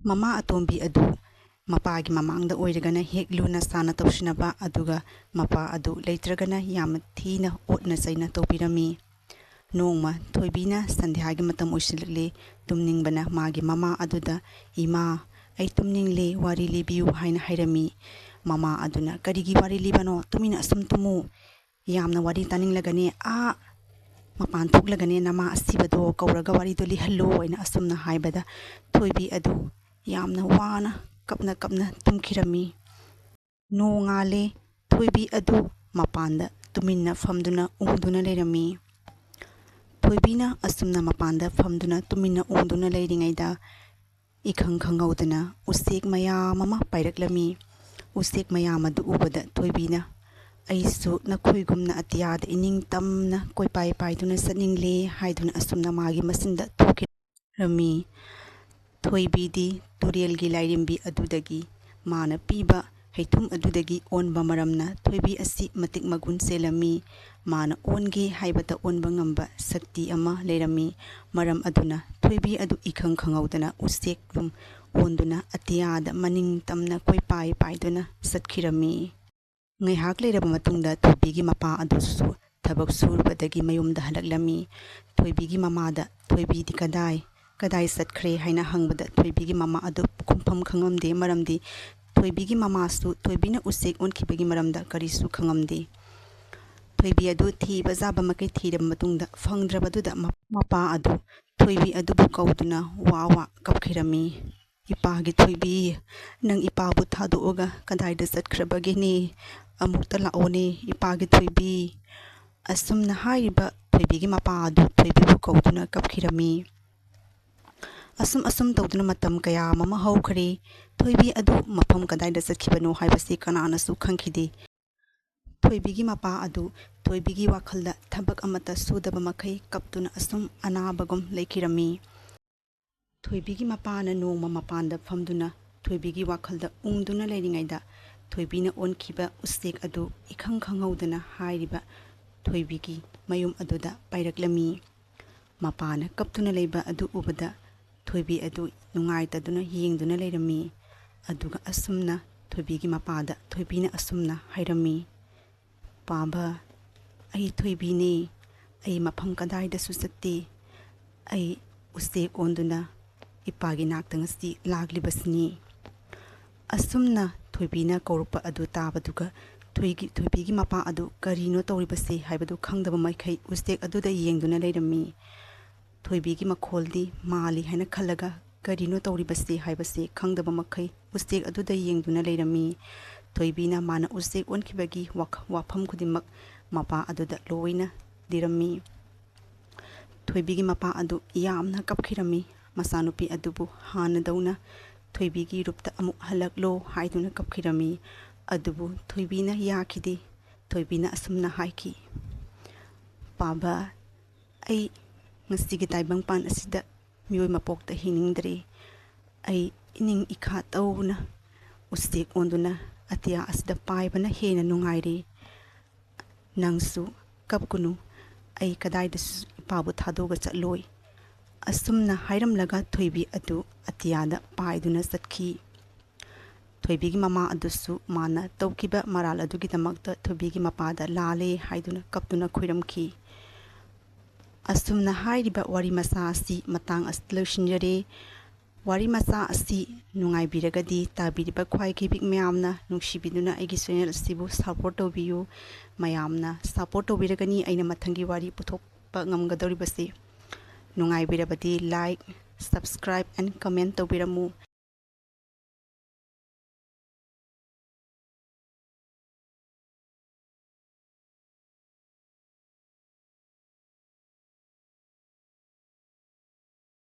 ꯃꯃꯥ ꯑꯇꯣꯝꯕꯤ ꯑꯗꯨ ꯃꯄꯥꯒꯤ ꯃꯃꯥꯡꯗ ꯑꯣꯏꯔꯒꯅ ꯍꯦꯛ ꯂꯨꯅ ꯆꯥꯅ ꯇꯧꯁꯤꯟꯅꯕ, ꯑꯗꯨꯒ ꯃꯄꯥ ꯑꯗꯨ ꯂꯩꯇ꯭ꯔꯒꯅ ꯌꯥꯝꯅ ꯊꯤꯅ ꯑꯣꯠꯅ ꯆꯩꯅ ꯇꯧꯕꯤꯔꯝꯃꯤ꯫ ꯅꯣꯡꯃ ꯊꯣꯏꯕꯤꯅ ꯁꯟꯙ꯭ꯌꯥꯒꯤ ꯃꯇꯝ ꯑꯣꯏꯁꯤꯜꯂꯛꯂꯦ꯫ ꯇꯨꯝꯅꯤꯡꯕꯅ ꯃꯥꯒꯤ ꯃꯃꯥ ꯑꯗꯨꯗ, "ꯏꯃꯥ, ꯑꯩ ꯇꯨꯝꯅꯤꯡꯂꯦ, ꯋꯥꯔꯤ ꯂꯤꯕꯤꯌꯨ" ꯍꯥꯏꯅ ꯍꯥꯏꯔꯝꯃꯤ꯫ ꯃꯃꯥ ꯑꯗꯨꯅ, "ꯀꯔꯤꯒꯤ ꯋꯥꯔꯤ ꯂꯤꯕꯅꯣ? ꯇꯨꯃꯤꯟꯅ ꯑꯁꯨꯝ ꯇꯨꯝꯃꯨ꯫ ꯌꯥꯝꯅ ꯋꯥꯔꯤ ꯇꯥꯅꯤꯡꯂꯒꯅꯦ, ꯑꯥ ꯃꯄꯥꯟ ꯊꯣꯛꯂꯒꯅꯦ ꯅꯃꯥ ꯑꯁꯤꯕꯗꯣ ꯀꯧꯔꯒ ꯋꯥꯔꯤꯗꯣ ꯂꯤꯍꯜꯂꯨ" ꯍꯥꯏꯅ ꯑꯁꯨꯝꯅ ꯍꯥꯏꯕꯗ, ꯊꯣꯏꯕꯤ ꯑꯗꯨ ꯌꯥꯝꯅ ꯋꯥꯅ ꯀꯞꯅ ꯀꯞꯅ ꯇꯨꯝꯈꯤꯔꯝꯃꯤ꯫ ꯅꯣꯡꯉꯥꯜꯂꯦ꯫ ꯊꯣꯏꯕꯤ ꯑꯗꯨ ꯃꯄꯥꯟꯗ ꯇꯨꯃꯤꯟꯅ ꯐꯝꯗꯨꯅ ꯎꯪꯗꯨꯅ ꯂꯩꯔꯝꯃꯤ꯫ ꯊꯣꯏꯕꯤꯅ ꯑꯁꯨꯝꯅ ꯃꯄꯥꯟꯗ ꯐꯝꯗꯨꯅ ꯇꯨꯃꯤꯟꯅ ꯎꯪꯗꯨꯅ ꯂꯩꯔꯤꯉꯩꯗ, ꯏꯈꯪ ꯈꯪꯍꯧꯗꯅ ꯎꯆꯦꯛ ꯃꯌꯥꯝ ꯑꯃ ꯄꯥꯏꯔꯛꯂꯝꯃꯤ꯫ ꯎꯆꯦꯛ ꯃꯌꯥꯝ ꯑꯗꯨ ꯎꯕꯗ ꯊꯣꯏꯕꯤꯅ, "ꯑꯩꯁꯨ ꯅꯈꯣꯏꯒꯨꯝꯅ ꯑꯇꯤꯌꯥꯗ ꯏꯅꯤꯡ ꯇꯝꯅ ꯀꯣꯏꯄꯥꯏ ꯄꯥꯏꯗꯨꯅ ꯆꯠꯅꯤꯡꯂꯦ" ꯍꯥꯏꯗꯨꯅ ꯑꯁꯨꯝꯅ ꯃꯥꯒꯤ ꯃꯆꯤꯟꯗ ꯊꯣꯛꯈꯤꯔꯝꯃꯤ꯫ ꯊꯣꯏꯕꯤꯗꯤ ꯇꯨꯔꯦꯜꯒꯤ ꯂꯥꯏꯔꯦꯝꯕꯤ ꯑꯗꯨꯗꯒꯤ, ꯃꯥꯅ ꯄꯤꯕ ꯍꯩꯊꯨꯝ ꯑꯗꯨꯗꯒꯤ ꯑꯣꯟꯕ ꯃꯔꯝꯅ ꯊꯣꯏꯕꯤ ꯑꯁꯤ ꯃꯇꯤꯛ ꯃꯒꯨꯟ ꯆꯦꯜꯂꯝꯃꯤ꯫ ꯃꯥꯅ ꯑꯣꯟꯒꯦ ꯍꯥꯏꯕꯗ ꯑꯣꯟꯕ ꯉꯝꯕ ꯁꯛꯇꯤ ꯑꯃ ꯂꯩꯔꯝꯃꯤ꯫ ꯃꯔꯝ ꯑꯗꯨꯅ ꯊꯣꯏꯕꯤ ꯑꯗꯨ ꯏꯈꯪ ꯈꯪꯍꯧꯗꯅ ꯎꯆꯦꯛ ꯂꯨꯝ ꯑꯣꯟꯗꯨꯅ ꯑꯇꯤꯌꯥꯗ ꯃꯅꯤꯡ ꯇꯝꯅ ꯀꯣꯏꯄꯥꯏ ꯄꯥꯏꯗꯨꯅ ꯆꯠꯈꯤꯔꯝꯃꯤ꯫ ꯉꯥꯏꯍꯥꯛ ꯂꯩꯔꯕ ꯃꯇꯨꯡꯗ ꯊꯣꯏꯕꯤꯒꯤ ꯃꯄꯥ ꯑꯗꯨꯁꯨ ꯊꯕꯛ ꯁꯨꯔꯨꯕꯗꯒꯤ ꯃꯌꯨꯝꯗ ꯍꯜꯂꯛꯂꯝꯃꯤ꯫ ꯊꯣꯏꯕꯤꯒꯤ ꯃꯃꯥꯗ, "ꯊꯣꯏꯕꯤꯗꯤ ꯀꯗꯥꯏ, ꯀꯗꯥꯏ ꯆꯠꯈ꯭ꯔꯦ?" ꯍꯥꯏꯅ ꯍꯪꯕꯗ, ꯊꯣꯏꯕꯤꯒꯤ ꯃꯃꯥ ꯑꯗꯨ ꯈꯨꯝꯐꯝ ꯈꯪꯉꯝꯗꯦ꯫ ꯃꯔꯝꯗꯤ ꯊꯣꯏꯕꯤꯒꯤ ꯃꯃꯥꯁꯨ ꯊꯣꯏꯕꯤꯅ ꯎꯆꯦꯛ ꯑꯣꯟꯈꯤꯕꯒꯤ ꯃꯔꯝꯗ ꯀꯔꯤꯁꯨ ꯈꯪꯉꯝꯗꯦ꯫ ꯊꯣꯏꯕꯤ ꯑꯗꯨ ꯊꯤꯕ ꯌꯥꯕ ꯃꯈꯩ ꯊꯤꯔꯕ ꯃꯇꯨꯡꯗ ꯐꯪꯗ꯭ꯔꯕꯗꯨꯗ ꯃ-, ꯃꯄꯥ ꯑꯗꯨ ꯊꯣꯏꯕꯤ ꯑꯗꯨꯕꯨ ꯀꯧꯗꯨꯅ ꯋꯥ ꯋꯥ ꯀꯞꯈꯤꯔꯝꯃꯤ꯫ "ꯏꯄꯥꯒꯤ ꯊꯣꯏꯕꯤ, ꯅꯪ ꯏꯄꯥꯕꯨ ꯊꯥꯗꯣꯛꯑꯒ ꯀꯗꯥꯏꯗ ꯆꯠꯈ꯭ꯔꯕꯒꯦꯅꯦ? ꯑꯃꯨꯛꯇ ꯂꯥꯛꯑꯣꯅꯦ, ꯏꯄꯥꯒꯤ ꯊꯣꯏꯕꯤ!" ꯑꯁꯨꯝꯅ ꯍꯥꯏꯔꯤꯕ ꯊꯣꯏꯕꯤꯒꯤ ꯃꯄꯥ ꯑꯗꯨ ꯊꯣꯏꯕꯤꯕꯨ ꯀꯧꯗꯨꯅ ꯀꯞꯈꯤꯔꯝꯃꯤ꯫ ꯑꯁꯨꯝ ꯑꯁꯨꯝ ꯇꯧꯗꯨꯅ ꯃꯇꯝ ꯀꯌꯥ ꯑꯃ ꯍꯧꯈ꯭ꯔꯦ꯫ ꯊꯣꯏꯕꯤ ꯑꯗꯨ ꯃꯐꯝ ꯀꯗꯥꯏꯗ ꯆꯠꯈꯤꯕꯅꯣ ꯍꯥꯏꯕꯁꯤ ꯀꯅꯥꯅꯁꯨ ꯈꯪꯈꯤꯗꯦ꯫ ꯊꯣꯏꯕꯤꯒꯤ ꯃꯄꯥ ꯑꯗꯨ ꯊꯣꯏꯕꯤꯒꯤ ꯋꯥꯈꯜꯗ ꯊꯕꯛ ꯑꯃꯠꯇ ꯁꯨꯗꯕ ꯃꯈꯩ ꯀꯞꯇꯨꯅ ꯑꯁꯨꯝ ꯑꯅꯥꯕꯒꯨꯝ ꯂꯩꯈꯤꯔꯝꯃꯤ꯫ ꯊꯣꯏꯕꯤꯒꯤ ꯃꯄꯥꯅ ꯅꯣꯡꯃ ꯃꯄꯥꯟꯗ ꯐꯝꯗꯨꯅ ꯊꯣꯏꯕꯤꯒꯤ ꯋꯥꯈꯜꯗ ꯎꯪꯗꯨꯅ ꯂꯩꯔꯤꯉꯩꯗ, ꯊꯣꯏꯕꯤꯅ ꯑꯣꯟꯈꯤꯕ ꯎꯆꯦꯛ ꯑꯗꯨ ꯏꯈꯪ ꯈꯪꯍꯧꯗꯅ ꯍꯥꯏꯔꯤꯕ ꯊꯣꯏꯕꯤꯒꯤ ꯃꯌꯨꯝ ꯑꯗꯨꯗ ꯄꯥꯏꯔꯛꯂꯝꯃꯤ꯫ ꯃꯄꯥꯅ ꯀꯞꯇꯨꯅ ꯂꯩꯕ ꯑꯗꯨ ꯎꯕꯗ ꯊꯣꯏꯕꯤ ꯑꯗꯨ ꯅꯨꯡꯉꯥꯏꯇꯗꯨꯅ ꯌꯦꯡꯗꯨꯅ ꯂꯩꯔꯝꯃꯤ꯫ ꯑꯗꯨꯒ ꯑꯁꯨꯝꯅ ꯊꯣꯏꯕꯤꯒꯤ ꯃꯄꯥꯗ ꯊꯣꯏꯕꯤꯅ ꯑꯁꯨꯝꯅ ꯍꯥꯏꯔꯝꯃꯤ, "ꯄꯥꯕ, ꯑꯩ ꯊꯣꯏꯕꯤꯅꯦ꯫ ꯑꯩ ꯃꯐꯝ ꯀꯗꯥꯏꯗꯁꯨ ꯆꯠꯇꯦ꯫ ꯑꯩ ꯎꯆꯦꯛ ꯑꯣꯟꯗꯨꯅ ꯏꯄꯥꯒꯤ ꯅꯥꯛꯇ ꯉꯁꯤ ꯂꯥꯛꯂꯤꯕꯁꯤꯅꯤ꯫ ꯑꯁꯨꯝꯅ ꯊꯣꯏꯕꯤꯅ ꯀꯧꯔꯛꯄ ꯑꯗꯨ ꯇꯥꯕꯗꯨꯒ ꯊꯣꯏꯒꯤ-, ꯊꯣꯏꯕꯤꯒꯤ ꯃꯄꯥ ꯑꯗꯨ ꯀꯔꯤꯅꯣ ꯇꯧꯔꯤꯕꯁꯦ ꯍꯥꯏꯕꯗꯨ ꯈꯪꯗꯕ ꯃꯈꯩ ꯎꯆꯦꯛ ꯑꯗꯨꯗ ꯌꯦꯡꯗꯨꯅ ꯂꯩꯔꯝꯃꯤ꯫ ꯊꯣꯏꯕꯤꯒꯤ ꯃꯈꯣꯜꯗꯤ ꯃꯥꯜꯂꯤ ꯍꯥꯏꯅ ꯈꯜꯂꯒ ꯀꯔꯤꯅꯣ ꯇꯧꯔꯤꯕꯁꯦ ꯍꯥꯏꯕꯁꯦ ꯈꯪꯗꯕ ꯃꯈꯩ ꯎꯆꯦꯛ ꯑꯗꯨꯗ ꯌꯦꯡꯗꯨꯅ ꯂꯩꯔꯝꯃꯤ꯫ ꯊꯣꯏꯕꯤꯅ ꯃꯥꯅ ꯎꯆꯦꯛ ꯑꯣꯟꯈꯤꯕꯒꯤ ꯋꯥꯈ-, ꯋꯥꯐꯝ ꯈꯨꯗꯤꯡꯃꯛ ꯃꯄꯥ ꯑꯗꯨꯗ ꯂꯣꯏꯅ ꯂꯤꯔꯝꯃꯤ꯫ ꯊꯣꯏꯕꯤꯒꯤ ꯃꯄꯥ ꯑꯗꯨ ꯌꯥꯝꯅ ꯀꯞꯈꯤꯔꯝꯃꯤ꯫ ꯃꯆꯥꯅꯨꯄꯤ ꯑꯗꯨꯕꯨ ꯍꯥꯟꯅꯗꯧꯅ ꯊꯣꯏꯕꯤꯒꯤ ꯔꯨꯞꯇ ꯑꯃꯨꯛ ꯍꯜꯂꯛꯂꯣ ꯍꯥꯏꯗꯨꯅ ꯀꯞꯈꯤꯔꯝꯃꯤ꯫ ꯑꯗꯨꯕꯨ ꯊꯣꯏꯕꯤꯅ ꯌꯥꯈꯤꯗꯦ꯫ ꯊꯣꯏꯕꯤꯅ ꯑꯁꯨꯝꯅ ꯍꯥꯏꯈꯤ, "ꯄꯥꯕ, ꯑꯩ ꯉꯁꯤꯒꯤ ꯇꯥꯏꯕꯪꯄꯥꯟ ꯑꯁꯤꯗ ꯃꯤꯑꯣꯏ ꯃꯄꯣꯛꯇ ꯍꯤꯡꯅꯤꯡꯗ꯭ꯔꯦ꯫ ꯑꯩ ꯏꯅꯤꯡ ꯏꯈꯥ ꯇꯧꯅ ꯎꯆꯦꯛ ꯑꯣꯟꯗꯨꯅ ꯑꯇꯤꯌꯥ ꯑꯁꯤꯗ ꯄꯥꯏꯕꯅ ꯍꯦꯟꯅ ꯅꯨꯡꯉꯥꯏꯔꯦ꯫ ꯅꯪꯁꯨ ꯀꯞꯀꯅꯨ, ꯑꯩ ꯀꯗꯥꯏꯗꯁꯨ ꯏꯄꯥꯕꯨ ꯊꯥꯗꯣꯛꯑꯒ ꯆꯠꯂꯣꯏ"꯫ ꯑꯁꯨꯝꯅ ꯍꯥꯏꯔꯝꯂꯒ ꯊꯣꯏꯕꯤ ꯑꯗꯨ ꯑꯇꯤꯌꯥꯗ ꯄꯥꯏꯗꯨꯅ ꯆꯠꯈꯤ꯫ ꯊꯣꯏꯕꯤꯒꯤ ꯃꯃꯥ ꯑꯗꯨꯁꯨ ꯃꯥꯅ ꯇꯧꯈꯤꯕ ꯃꯔꯥꯜ ꯑꯗꯨꯒꯤꯗꯃꯛꯇ ꯊꯣꯏꯕꯤꯒꯤ ꯃꯄꯥꯗ ꯂꯥꯜꯂꯦ ꯍꯥꯏꯗꯨꯅ ꯀꯞꯇꯨꯅ ꯈꯣꯏꯔꯝꯈꯤ꯫ ꯑꯁꯨꯝꯅ ꯍꯥꯏꯔꯤꯕ ꯋꯥꯔꯤ ꯃꯆꯥ ꯑꯁꯤ ꯃꯇꯥꯡ ꯑꯁꯤꯗ ꯂꯣꯏꯁꯤꯟꯖꯔꯦ꯫ ꯋꯥꯔꯤ ꯃꯆꯥ ꯑꯁꯤ ꯅꯨꯡꯉꯥꯏꯕꯤꯔꯒꯗꯤ ꯇꯥꯕꯤꯔꯤꯕ ꯈ꯭ꯋꯥꯏ ꯀꯩꯕꯤꯛ ꯃꯌꯥꯝꯅ ꯅꯨꯡꯁꯤꯕꯤꯗꯨꯅ ꯑꯩꯒꯤ ꯆꯦꯅꯦꯜ ꯑꯁꯤꯕꯨ ꯁꯄꯣꯔꯠ ꯇꯧꯕꯤꯌꯨ꯫ ꯃꯌꯥꯝꯅ ꯁꯄꯣꯔꯠ ꯇꯧꯕꯤꯔꯒꯅꯤ ꯑꯩꯅ ꯃꯊꯪꯒꯤ ꯋꯥꯔꯤ ꯄꯨꯊꯣꯛꯄ ꯉꯝꯒꯗꯧꯔꯤꯕꯁꯤ꯫ ꯅꯨꯡꯉꯥꯏꯕꯤꯔꯕꯗꯤ like, subscribe and comment ꯇꯧꯕꯤꯔꯝꯃꯨ꯫